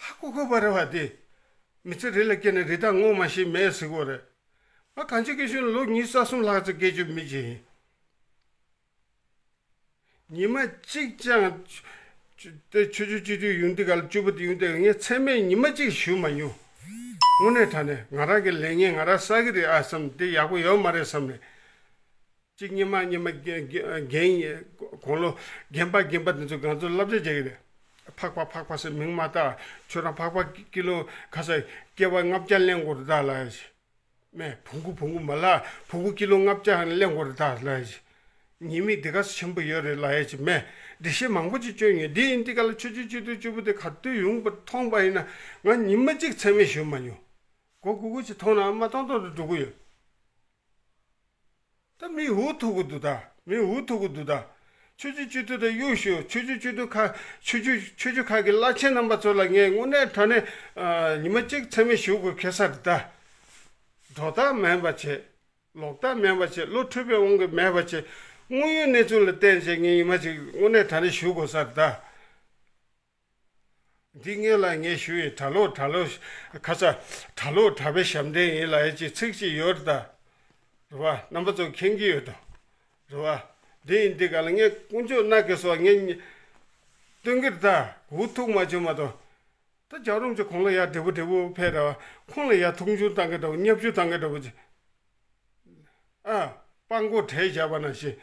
ཧ་གོ་གོ་བ་རེད་བ་དེ། མི་ཚེ་རི་ལ་སྐྱེས་ནས་རི་དྭགས་རྔོག་མ་ཤེས་མེད་ཟེར་གོ་རེད། ང་གངས་ཅན་སྐྱིད་གཤོངས་ལོ་ཉི་ཤུ་རྩ་གསུམ་ལྷག་ཙམ་སྐྱེས་རྒྱུ་མི་ཅིག་ཡིན། ཉི་མ་གཅིག་ཀྱང་། དེ་ཆོས་ཆོས་སྤྱི་འཐུས་ཡོང་དུས་ག་ལ་བཅུ་པ་དེ་ཡོང་དུས་ངས་མཚན་སྨད་ཉི་མ་གཅིག་ཞུ་མ་མྱོང་། དངོས་གནས་དྲང་གནས་ང་རང་གི་ལས་ངན་ང་རང་བསགས་ཀྱི་རེད་ཨ་བསམ། དེ་ཡག་པོ་ཡོད་མ་རེད་བསམ་ནས། གཅིག་ཉི་མ་ཉི་མ་རྒན་རྒན་རྒན་དགུང་ལོ་རྒན་པ་རྒན་པ་དེ་ཚོ་ང་ཚོ་བསླབ་བྱ་རྒྱག་གི་རེད། ཕག་པ་ཕག་པ་ཟེར་མིང་མ་བཏགས། ཁྱོད་རང་ཕག་པ་ཀི་ལོ་ག་ས་སྐྱེ་བ་ལྔ་བརྒྱ་ལེན་དགོས་རེད་ད་ལབ་ཡ་ཞིག་མས། བོང་གུ་བོང་གུ་མ་ལ་བོང་གུ་ཀི་ལོ་ལྔ་བརྒྱ་ལེན་དགོས་རེད་ད་ལབ་ཡ་ཞིག་ཉེས་དམིགས་འདི་ག་ཆེན་པོ་ཡོད་རེད་ལབ་ཡ་ཞིག་མས། འགྲེལ་བཤད་མང་པོ་ཅིག་བསྐྱོན་ཡོད། འདི་ཡིན་འདི་ག་ལ་ཆོས་ཆོས་སྤྱི་འཐུས་བཅུ་པོ་དེ་ག་དུས་ཡོང་པ་མཐོང་པ་ཡིན་ན་ང་ཉི་མ་གཅིག་མཚན་སྨད་ཞུ་མ་མྱོང་། མགོ་སྒུར་སྒུར་ཅིག་མཐོང་ན་མ་མཐོང་མཐོང་དུ་འགྲོ་གི་ཡོད། ད་མི་འུ་ཐུག་གི་འདུག་ད། མི་འུ་ཐུག་གི་འདུག་ད། ཆོས་བརྒྱུད་སྤྱི་འཐུས་དང་གཡུག་ཞུ། ཆོས་བརྒྱུད་སྤྱི་འཐུས་ཁག་ཆོས་བརྒྱུད་ཆོས་བརྒྱུད་ཁག་གི་བླ་ཆེན་རྣམ་པ་ཚོ་ལ་ངས་དངོས་གནས་དྲང་གནས་ཨ། ཉི་མ་གཅིག་མཚན་སྨད་ཞུ་དགོས་ཁེལ་ས་རེད་ད། སྒྲོ་བཏགས་མེད་པ་བྱས། ལོག་ལྟ་མེད་པ་བྱས། བློ་འཁྲུལ་པའི་དབང་གིས་མེད་པ་བྱས། དངོས་ཡོད་གནས་ཚུལ་ལ་བརྟེན་བྱས་ངས་ཉི་མ་གཅིག་དངོས་གནས་དྲང་གནས་ཞུ་དགོས་ས་རེད་ད། འདི་སྔོན་ལ་ངས་ཞུས་ཡིན། གྲྭ་ལོག་གྲྭ་ལོག་ཁ་ས་གྲྭ་ལོག་གྲྭ་པའི་ཞབས་འདྲེན་ཡིན་ལབ་ཡ་ཅིག་ཚིག་ཅིག་ཡོད་རེད་ད། རེད་བ། རྣམ་པ་ཚོ་མཁྱེན་གྱི་ཡོད་དོ། རེད་བ། འདི་ཡིན་འདི་ག་ལ་ངས་དཀོན་མཆོག་མནའ་སྐྱེལ་སོགས་ངས་སྟོན་གྱི་རེད་ད། འུ་ཐུག་མ་བྱུང་མ་གཏོགས། ད་རྒྱལ་བ་རིན་པོ་ཆེ་དགུང་ལོ་ཡར་བགྲེས་པོ་བགྲེས་པོ་ཕེབས་རེད་བ། ཁོང་ལ་ཡར་མཐོང་ཆུང་བཏང་གི་འདྲ་བོ་བརྙས་བཅོས་བཏང་གི་འདྲ་བོ་ཅིག་ཨ། སྤྲང་པོ་གྲལ་བཞག་པ་ནང་བཞིན།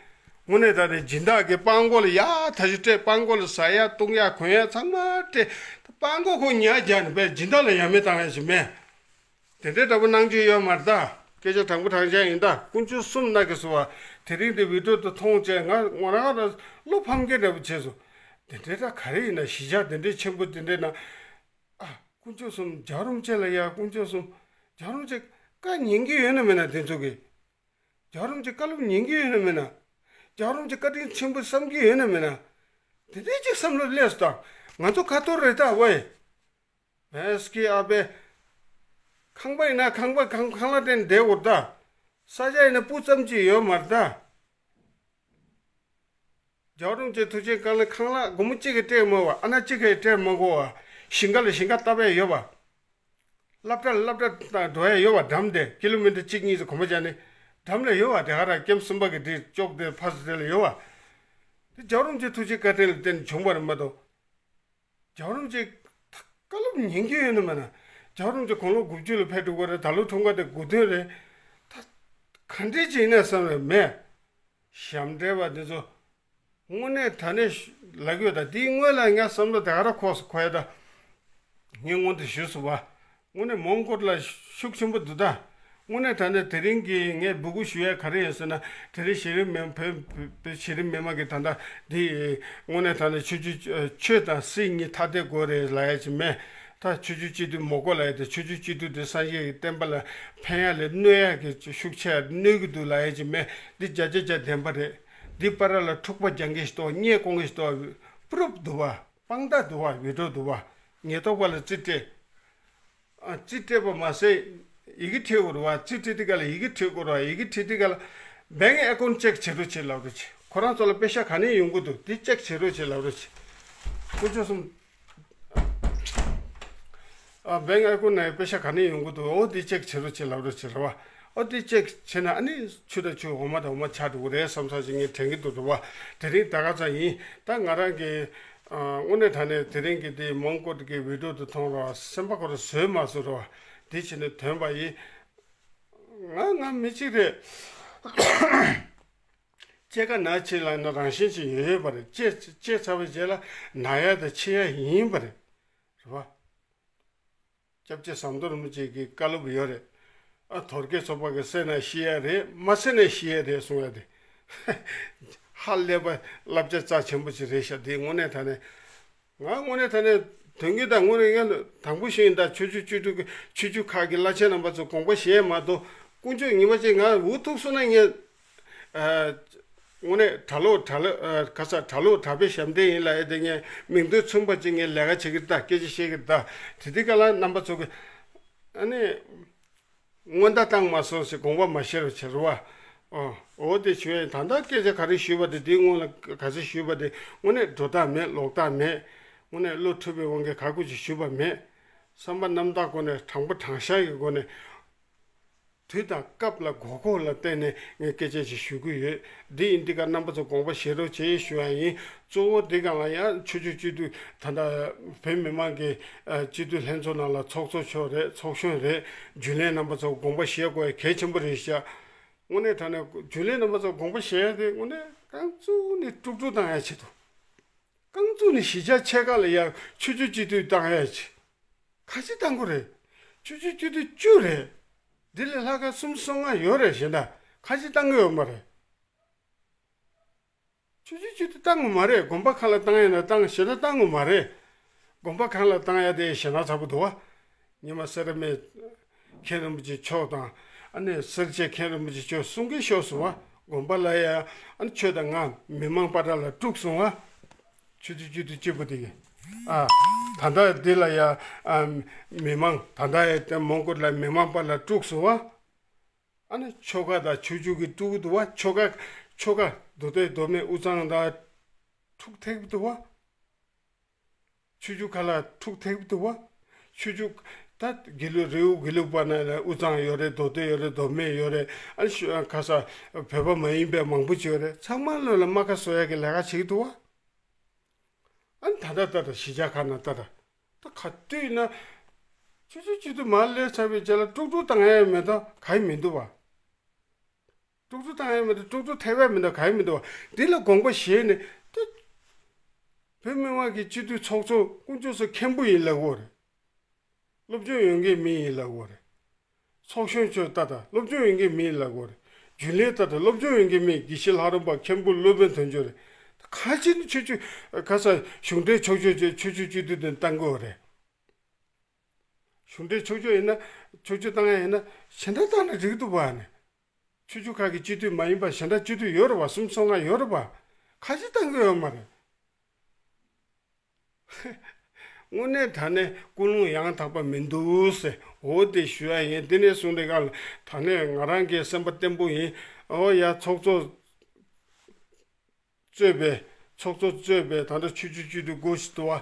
དངོས་གནས་ད་ནི་སྦྱིན་བདག་གིས་སྤྲང་པོ་ལ་ཡར་ད་ཅི་སྤྲད། སྤྲང་པོ་ལ་ཟ་ཡ་བཏུང་ཡ་གོན་ཡ་ཚང་མ་སྤྲད། སྤྲང་པོ་ཁོ་ཉར་རྒྱག་ནས་པས་སྦྱིན་བདག་ལ་ཡ་མེད་བཏང་ཡ་ཞིག་མེད། དེ་འདྲའི་འདྲ་པོ་གནང་རྒྱུ་ཡོད་མ་རེད་ད། སྐད་ཆ་དྲང་པོ་དྲང་བཞག་ཡིན་ད། དཀོན་མཆོག་གསུམ་མནའ་སྐྱེལ་སོང་བ། དེ་རིང་འདི་བི་ཌི་ཡོ་དེ་མཐོང་བྱས་ང་ངོ་རང་ལ་བློ་ཕམ་མཁན་འདྲ་པོ་བྱས་སོང་། དེ་འདྲའི་ད་ག་རེ་ཡིན་ན། གཞིས་ཆགས་དེ་འདྲའི་ཆེན་པོ་དེ་འདྲའི་ནང་། ཨ། དཀོན་མཆོག་གསུམ། རྒྱལ་བ་རིན་པོ་ཆེ་ལ་ཡ་དཀོན་མཆོག་གསུམ། རྒྱལ་བ་རིན་པོ་ཆེ་བཀའ་ཉན་གྱི་ཡོད་ན་མེད་ན། དེ་ཚོ་གིས། རྒྱལ་བ་རིན་པོ་ཆེ་བཀའ་སློབ་ཉན་གྱི་ཡོད་ན་མེད་ན། རྒྱལ་བ་རིན་པོ་ཆེ་བཀའ་དྲིན་ཆེན་པོ་བསམ་གྱི་ཡོད་ན་མེད་ན། དེ་འདྲའི་ཅིག་བསམ་བློ་སླེབས་སོང་ད། ང་ཚོ་ཁ་ཐོར་རེད་ད་ཝེ། བེས་ཀི་ཨ་པེ། ཁང་པ་ཡིན་ན་ཁང་པ་ཁང་ཁང་གླ་སྤྲད་ནས་བསྡད་དགོས་རེད་ད། ས་ཆ་ཡིན་ན་སྤུ་ཙམ་ཅིག་ཡོད་མ་རེད་ད། རྒྱལ་བ་རིན་པོ་ཆེ་ཐུགས་རྗེ་བཀའ་ལ་ཁང་གླ་སྒོར་མོ་གཅིག་གིས་སྤྲད་མ་དགོས་པ། ཨ་ན་གཅིག་གིས་སྤྲད་མ་དགོས་པ། ཞིང་ཁ་ལ་ཞིང་ཁ་བཏབ་ཡ་ཡོད་པ། སློབ་གྲྭ་ལ་སློབ་གྲྭ་འགྲོ་ཡ་ཡོད་པ། འགྲམ་དེ་ཀི་ལོ་མི་ཊར་གཅིག་གཉིས་ཙམ་གོམ་པ་བརྒྱབ་ནས་འགྲམ་ལ་ཡོད་པ། དེ་ག་ར་ཀེམ་གསུམ་པ་གི་དེ་ཅོག་དེ་ཕ་སི་དེ་ལ་ཡོད་པ། དེ་རྒྱལ་བ་རིན་པོ་ཆེ་ཐུགས་རྗེ་བཀའ་དྲིན་ལ་བརྟེན་ནས་བྱུང་བ་རེད་མ་གཏོགས། རྒྱལ་བ་རིན་པོ་ཆེ་བཀའ་སློབ་ཉན་གྱི་ཡོད་ན་མེད་ན། རྒྱལ་བ་རིན་པོ་ཆེ་དགུང་ལོ་དགུ་བཅུ་ལ་ཕེབས་འགྲོ་གི་རེད། ད་ལོ་འཁྲུངས་སྐར་དེ་དགུ་སྟོན་རེད། ད་ག་འདྲས་ཅིག་ཡིན་ན་བསམ་རེད་མེད། ཞབས་འདྲེན་པ་འདི་ཚོ་དངོས་གནས་དྲང་གནས་ལབ་ཡོད་ད། དེའི་སྔོན་ལ་ངས་བསམ་བློ་དེ་ག་ར་འཁོར་སོང་། འཁོར་ཡ་ད། ངས་སྔོན་དུ་ཞུས་སོང་བ། དངོས་གནས་མོན་གྷོ་ལ་ཤུགས་ཆེན་པོ་འདུག་ད། དངོས་གནས་དྲང་གནས་དེ་རིང་གི་ངས་འབོད་སྐུལ་ཞུ་ཡ་ག་རེ་ཡིན་ཟེར་ན། དེ་རིང་གཞི་རིམ་མི་བོད་བོད་གཞི་རིམ་མི་མང་གི་ད་ལྟ་འདི་དངོས་གནས་དྲང་གནས་ཆོས་བརྒྱུད་ཆོས་དང་སྲིད་གཉིས་ཐ་དད་དགོས་རེད་ལབ་ཡ་ཅིག་མེད། ད་ཆོས་བརྒྱུད་སྤྱི་འཐུས་མི་དགོས་ལབ་ཡ་དེ། ཆོས་བརྒྱུད་སྤྱི་འཐུས་དེ་སངས་རྒྱས་ཀྱི་བསྟན་པ་ལ་ཕན་ཡ་ལས་གནོད་ཡ་གི་ཤུགས་ཆེ་གནོད་ཀྱི་འདུག་ལབ་ཡ་ཅིག་མེད། འདི་བརྒྱ་ཆ་བརྒྱ་བདེན་པ་རེད། འདི་བར་ལ་འཁྲུག་པ་རྒྱག་མཁན་ཞིག་འདུག་བ། བརྙས་བཀོད་མཁན་ཞིག་འདུག་བ། པུ་རུབ་འདུག་བ། དཔང་རྟགས་འདུག་བ། བི་ཌི་ཡོ་འདུག་བ། ཉེན་རྟོག་པ་ལ་རྩིས་སྤྲད། ཨ། རྩིས་སྤྲད་པ་མ་ཟད་ཡི་གེ་བྲིས་དགོས་རེད་བ། རྩིས་སྤྲད་དུས་སྐབས་ལ་ཡི་གེ་བྲིས་དགོས་རེད་བ། ཡི་གེ་བྲིས་དུས་སྐབས་ལ་བེང་ཨེ་ཀོན་ཅེག་བྱེད་རོགས་བྱེད་ལབ་རོགས་བྱེད། ཁོ་རང་ཚོ་ལ་པེ་ཤ་ག་ནས་ཡོང་གི་འདུག་འདི་ཅེག་བྱེད་རོགས་བྱེད་ལབ་རོགས་བྱེད། དཀོན་མཆོག་གསུམ། ཨ་བེང་ཨ་ཁུ་ནས་པེ་ཤ་ག་ནས་ཡོང་གི་འདུག་འོ་འདི་ཅེག་བྱེད་རོགས་བྱེད་ལབ་རོགས་བྱེད་རེད་བ། ཨོ་འདི་ཅེག་བྱེད་ན་ཨ་ནི་ཆུ་དང་ཆུ་འོ་མ་དང་འོ་མ་ཆགས་འགྲོ་གི་རེད་བསམ་བསམ་ཞིག་ངས་དྲན་གྱི་འདུག་རེད་བ། དེ་རིང་ད་ག་ཚ་ཡིན། ད་ང་རང་གི་ཨ་དངོས་གནས་དྲང་གནས་དེ་རིང་གི་འདི་མོན་གྷོ་གི་བི་ཌིའོ་དེ་མཐོང་རོགས། སེམས་པ་ཁོ་རང་བཟོས་མ་བཟོས་རོགས། འདི་བྱས་ནས་ཐོན་པ་ཡིན། ང་ང་མི་གཅིག་རེད། སྐྱེ་རྒ་ན་འཆི་ལ་ནི་རང་བཞིན་ཅིག་ཡོད་ཡོད་པ་རེད། སྐྱེ་སྐྱེ་ཚར་བའི་རྗེས་ལ་ན་ཡ་དང་འཆི་ཡ་ཡིན་པ་རེད། རེད་བ། སྐྱབས་རྗེ་ཟམ་གདོང་རིན་པོ་ཆེ་གི་བཀའ་སློབ་ཡོད་རེད། ཨ་དོལ་རྒྱལ་ཚོགས་པ་གི་བསད་ན་ཤི་ཡ་རེད། མ་བསད་ན་ཤི་ཡ་རེད་གསུང་ཡ་དེ། ཧ་ལས་པ་བསླབ་བྱ་རྩ་ཆེན་པོ་ཅིག་རེད་ཤག་འདི་དངོས་གནས་དྲང་གནས། ང་དངོས་གནས་དྲང་གནས་དོན་གྱི་ད་དངོས་གནས་ཡང་དང་པོ་ཤེས་ཡིན། ད་ཆོས་བརྒྱུད་བཅུ་དྲུག་གི་ཆོས་བརྒྱུད་ཁག་གི་བླ་ཆེན་རྣམ་པ་ཚོ་དགོངས་པ་བཞེས་མ་གཏོགས་དཀོན་མཆོག་ཉི་མ་གཅིག་ང་འུ་ཐུག་སོང་ན་ངས་ཨ་དངོས་གནས་གྲྭ་ལོག་གྲྭ་ལོག་ཨ་ག་ས་གྲྭ་ལོག་གྲྭ་པའི་ཞབས་འདྲེན་ཡིན་ལབ་ཡ་དེ་ངས་མིང་དོན་མཚུངས་པ་ཅིག་ངས་ལས་ཀ་བྱེད་ཀྱི་ད་སྐད་ཆ་བཤད་ཀྱི་ད་དེ་དུས་སྐབས་ལ་རྣམ་པ་ཚོ་གི་ཨ་ནི། སྔོན་བརྡ་བཏང་མ་སོང་ཞེས་དགོངས་པ་མ་བཞེས་རོགས་བྱེད་རོགས། ཨོ་ཨོ་དེ་ཞུ་ཡ་ཡིན། ད་ལྟ་སྐད་ཆ་ག་རེ་ཞུས་པ་དེ་དེའི་སྔོན་ལ་ག་ཚོད་ཞུས་པ་དེ་དངོས་གནས་འགྲོ་སྟངས་མེད་ལོག་སྟངས་མེད། དངོས་གནས་བློ་འཁྲུལ་པའི་དབང་གིས་ག་དགོས་ཅིག་ཞུས་པ་མེད། བསམ་པ་རྣམ་དག་སྒོ་ནས་དྲང་པོ་དྲང་བཞག་གི་སྒོ་ནས་དུས་དང་སྐབས་ལ་དགོས་མཁོ་ལ་བརྟེན་ནས་ངས་སྐད་ཆ་ཞིག་ཞུ་གི་ཡོད། འདི་ཡིན་འདི་ག་རྣམ་པ་ཚོ་དགོངས་པ་བཞེས་རོགས་བྱེད་ཞུ་ཡ་ཡིན། གཙོ་བོ་འདི་ག་ལ་ཡང་ཆོས་བརྒྱུད་སྤྱི་འཐུས་ད་ལྟ་བོད་མི་མང་གི་ཨ་སྤྱི་འཐུས་ལྷན་ཚོགས་ནང་ལ་ཚོགས་གཙོ་མཆོག་རེད། ཚོགས་གཞོན་རེད། རྒྱུན་ལས་རྣམ་པ་ཚོ་དགོངས་པ་བཞེས་དགོས་ཡ་གལ་ཆེན་པོ་རེད་ཤག་དངོས་གནས་དྲང་གནས་རྒྱུན་ལས་རྣམ་པ་ཚོ་དགོངས་པ་བཞེས་ཡ་དེ་དངོས་གནས་རྐང་བཙུགས་ནས་དཀྲུག་དཀྲུག་བཏང་ཡ་ཆེད་དུ། རྐང་བཙུགས་ནས་གཞིས་ཆགས་ཆེ་ཁག་ལ་ཡ་ཆོས་བརྒྱུད་སྤྱི་འཐུས་བཏང་ཡ་ཆེ། ཁ་ཆེ་བཏང་གི་རེད། ཆོས་བརྒྱུད་སྤྱི་འཐུས་བཅུ་རེད། འདི་ལས་ལྷག་ག་གསུམ་སོ་ལྔ་ཡོད་རེད། གཞན་དག་ཁ་ཆེ་བཏང་གི་ཡོད་མ་རེད། ཆོས་བརྒྱུད་སྤྱི་འཐུས་བཏང་གི་མ་རེད། དགོན་པ་ཁག་ལ་བཏང་ཡ་ན་བཏང་། གཞན་དག་བཏང་གི་མ་རེད། དགོན་པ་ཁག་ལ་བཏང་ཡ་དེ་གཞན་དག་ཚ་པོ་འདུག་བ། ཉི་མ་སེ་ར་སྨད་མཁན་རིན་པོ་ཆེ་མཆོག་དང་ཨ་ནི་སེར་བྱེས་མཁན་རིན་པོ་ཆེ་མཆོག་གསུང་གི་ཤོར་སོང་བ། དགོན་པ་ལ་ཡ་ཨ་ནི་ཆོས་དང་ང་མི་མང་བར་ལ་དཀྲུགས་སོང་བ། ཆོས་བརྒྱུད་སྤྱི་འཐུས་གཅིག་པུ་དེ་གིས་ཨ་ད་ལྟ་འདི་ལ་ཡ་ཨ་མི་མང་ད་ལྟ་ཡ་མོན་གྷོ་ལ་མི་མང་བར་ལ་དཀྲུགས་སོང་བ། ཨ་ནི་ཆོལ་ཁ་དང་ཆོས་བརྒྱུད་ཀྱི་དཀྲུག་གི་འདུག་བ། ཆོལ་ཁ་ཆོལ་ཁ་མདོ་སྟོད་མདོ་སྨད་དབུས་གཙང་ལ་འཁྲུག་ཐེབས་འདུག་བ། ཆོས་བརྒྱུད་ཁག་ལ་འཁྲུག་ཐེབས་འདུག་བ། ཆོས་བརྒྱུད་ད་དགེ་ལུགས་རི་བོ་དགེ་ལུགས་པ་ན་ལ་དབུས་གཙང་ཡོད་རེད། མདོ་སྟོད་ཡོད་རེད། མདོ་སྨད་ཡོད་རེད། ཨ་ནི་ཤོ་ཁ་ས་བོད་པ་མ་ཡིན་པའི་མང་པོ་ཅིག་ཡོད་རེད། ཚང་མ་ལོ་ལ་རྨ་ཁ་བཟོ་ཡ་གི་ལས་ཀ་བྱེད་ཀྱི་འདུག་བ། ཨ་ནི་ད་ལྟ་ལྟ་ད་གཞིས་ཆགས་ཁག་ན་ལྟ་ད། ད་ག་དུས་ན་ཆུ་ཆུ་ཆུ་དུ་མ་སླེབས་ཚར་བའི་རྗེས་ལ་དཀྲུག་དཀྲུག་བཏང་ཡ་མེད་ད་ག་ཡི་མི་འདུག་བ། དཀྲུག་དཀྲུག་བཏང་ཡ་མེད་ད་དཀྲུག་དཀྲུག་ཐེབས་ཡ་མེད་ད་ག་ཡི་མི་འདུག་བ། འདི་ལ་དགོངས་པ་བཞེས་ནས་ད་བོད་མི་མང་གི་སྤྱི་འཐུས་ཚོགས་གཙོ་དཀོན་མཆོག་གསུམ་མཁན་པོ་ཡིན་ལབ་དགོས་རེད། སློབ་སྦྱོང་ཡོད་མཁན་མི་ཡིན་ལབ་དགོས་རེད། ཚོགས་གཞོན་ཚོས་ལྟ་དང་སློབ་སྦྱོང་ཡོད་མཁན་མི་ལབ་དགོས་རེད། རྒྱུན་ལས་ལྟ་དང་སློབ་སྦྱོང་ཡོད་མཁན་མི་དགེ་བཤེས་ལྷ་རམས་པ་མཁན་པོ་སློབ་དཔོན་དོན་གཅོད་རེད། ཁ་ཅིག་ནི་ཆོས་ཆོས་ཁ་ས་གཞུང་འབྲེལ་ཕྱོགས་ཆོས་ཆོས་ཆོས་ཆོས་དུས་དོན་བཏང་དགོས་རེད། གཞུང་འབྲེལ་ཕྱོགས་ཆོས་ཡིན་ན་ཕྱོགས་ཆོས་བཏང་ཡ་ཡིན་ན་གཞན་དག་བཏང་ན་འགྲིག་འདུག་བ་ནི། ཆོས་ཆོས་ཁག་གི་སྤྱི་འཐུས་མ་ཡིན་པ་གཞན་དག་སྤྱི་འཐུས་ཡོད་རེད་བ། གསུམ་སོ་ལྔ་ཡོད་རེད་བ། ཁ་ཅིག་བཏང་གི་ཡོད་མ་རེད། དངོས་གནས་དྲང་གནས་ཀུན་སློང་ཡང་དག་པ་མི་འདུག་ཟེར། འོ་དེ་ཞུ་ཡ་ཡིན། དེ་ནས་བཟུང་སྟེ་ག་ལ་དྲང་གནས་ང་རང་གི་སེམས་པ་བརྟན་པོ་ཡིན། འོ་ཡ་ཚོགས་གཙོ་གཙོས་པའི་ཚོགས་གཙོ་གཙོས་པའི་ད་ལྟ་ཆོས་བརྒྱུད་སྤྱི་འཐུས་དགུ་ཞིག་འདུག་བ།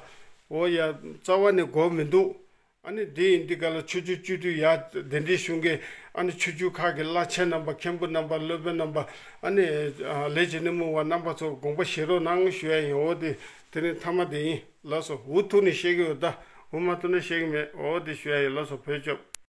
འོ་ཡ་རྩ་བ་ནས་དགོས་མི་འདུག་ཨ་ནི་དེ་ཡིན་དུས་ག་ལ་ཆོས་བརྒྱུད་སྤྱི་འཐུས་ཡ་གདན་འདྲེན་ཞུ་མཁན་ཨ་ནི་ཆོས་བརྒྱུད་ཁག་གི་བླ་ཆེན་རྣམ་པ་མཁན་པོ་རྣམ་པ་སློབ་དཔོན་རྣམ་པ་ཨ་ནི་ལས་བྱེད་སྣེ་མོ་བ་རྣམ་པ་ཚོར་དགོངས་པ་བཞེས་རོགས་གནང་ཞུ་ཡ་ཡིན། འོ་དེ་དེ་ནི་མཐའ་མ་དེ་ཡིན། ལགས་སོ། འུ་ཐུག་ནས་བཤད་ཀྱི་ཡོད་ད། འུ་མ་ཐུག་ནས་བཤད་ཀྱི་མེད། འོ་དེ་ཞུ་ཡ་ཡིན། ལགས་སོ། བོད་སྐྱོབ།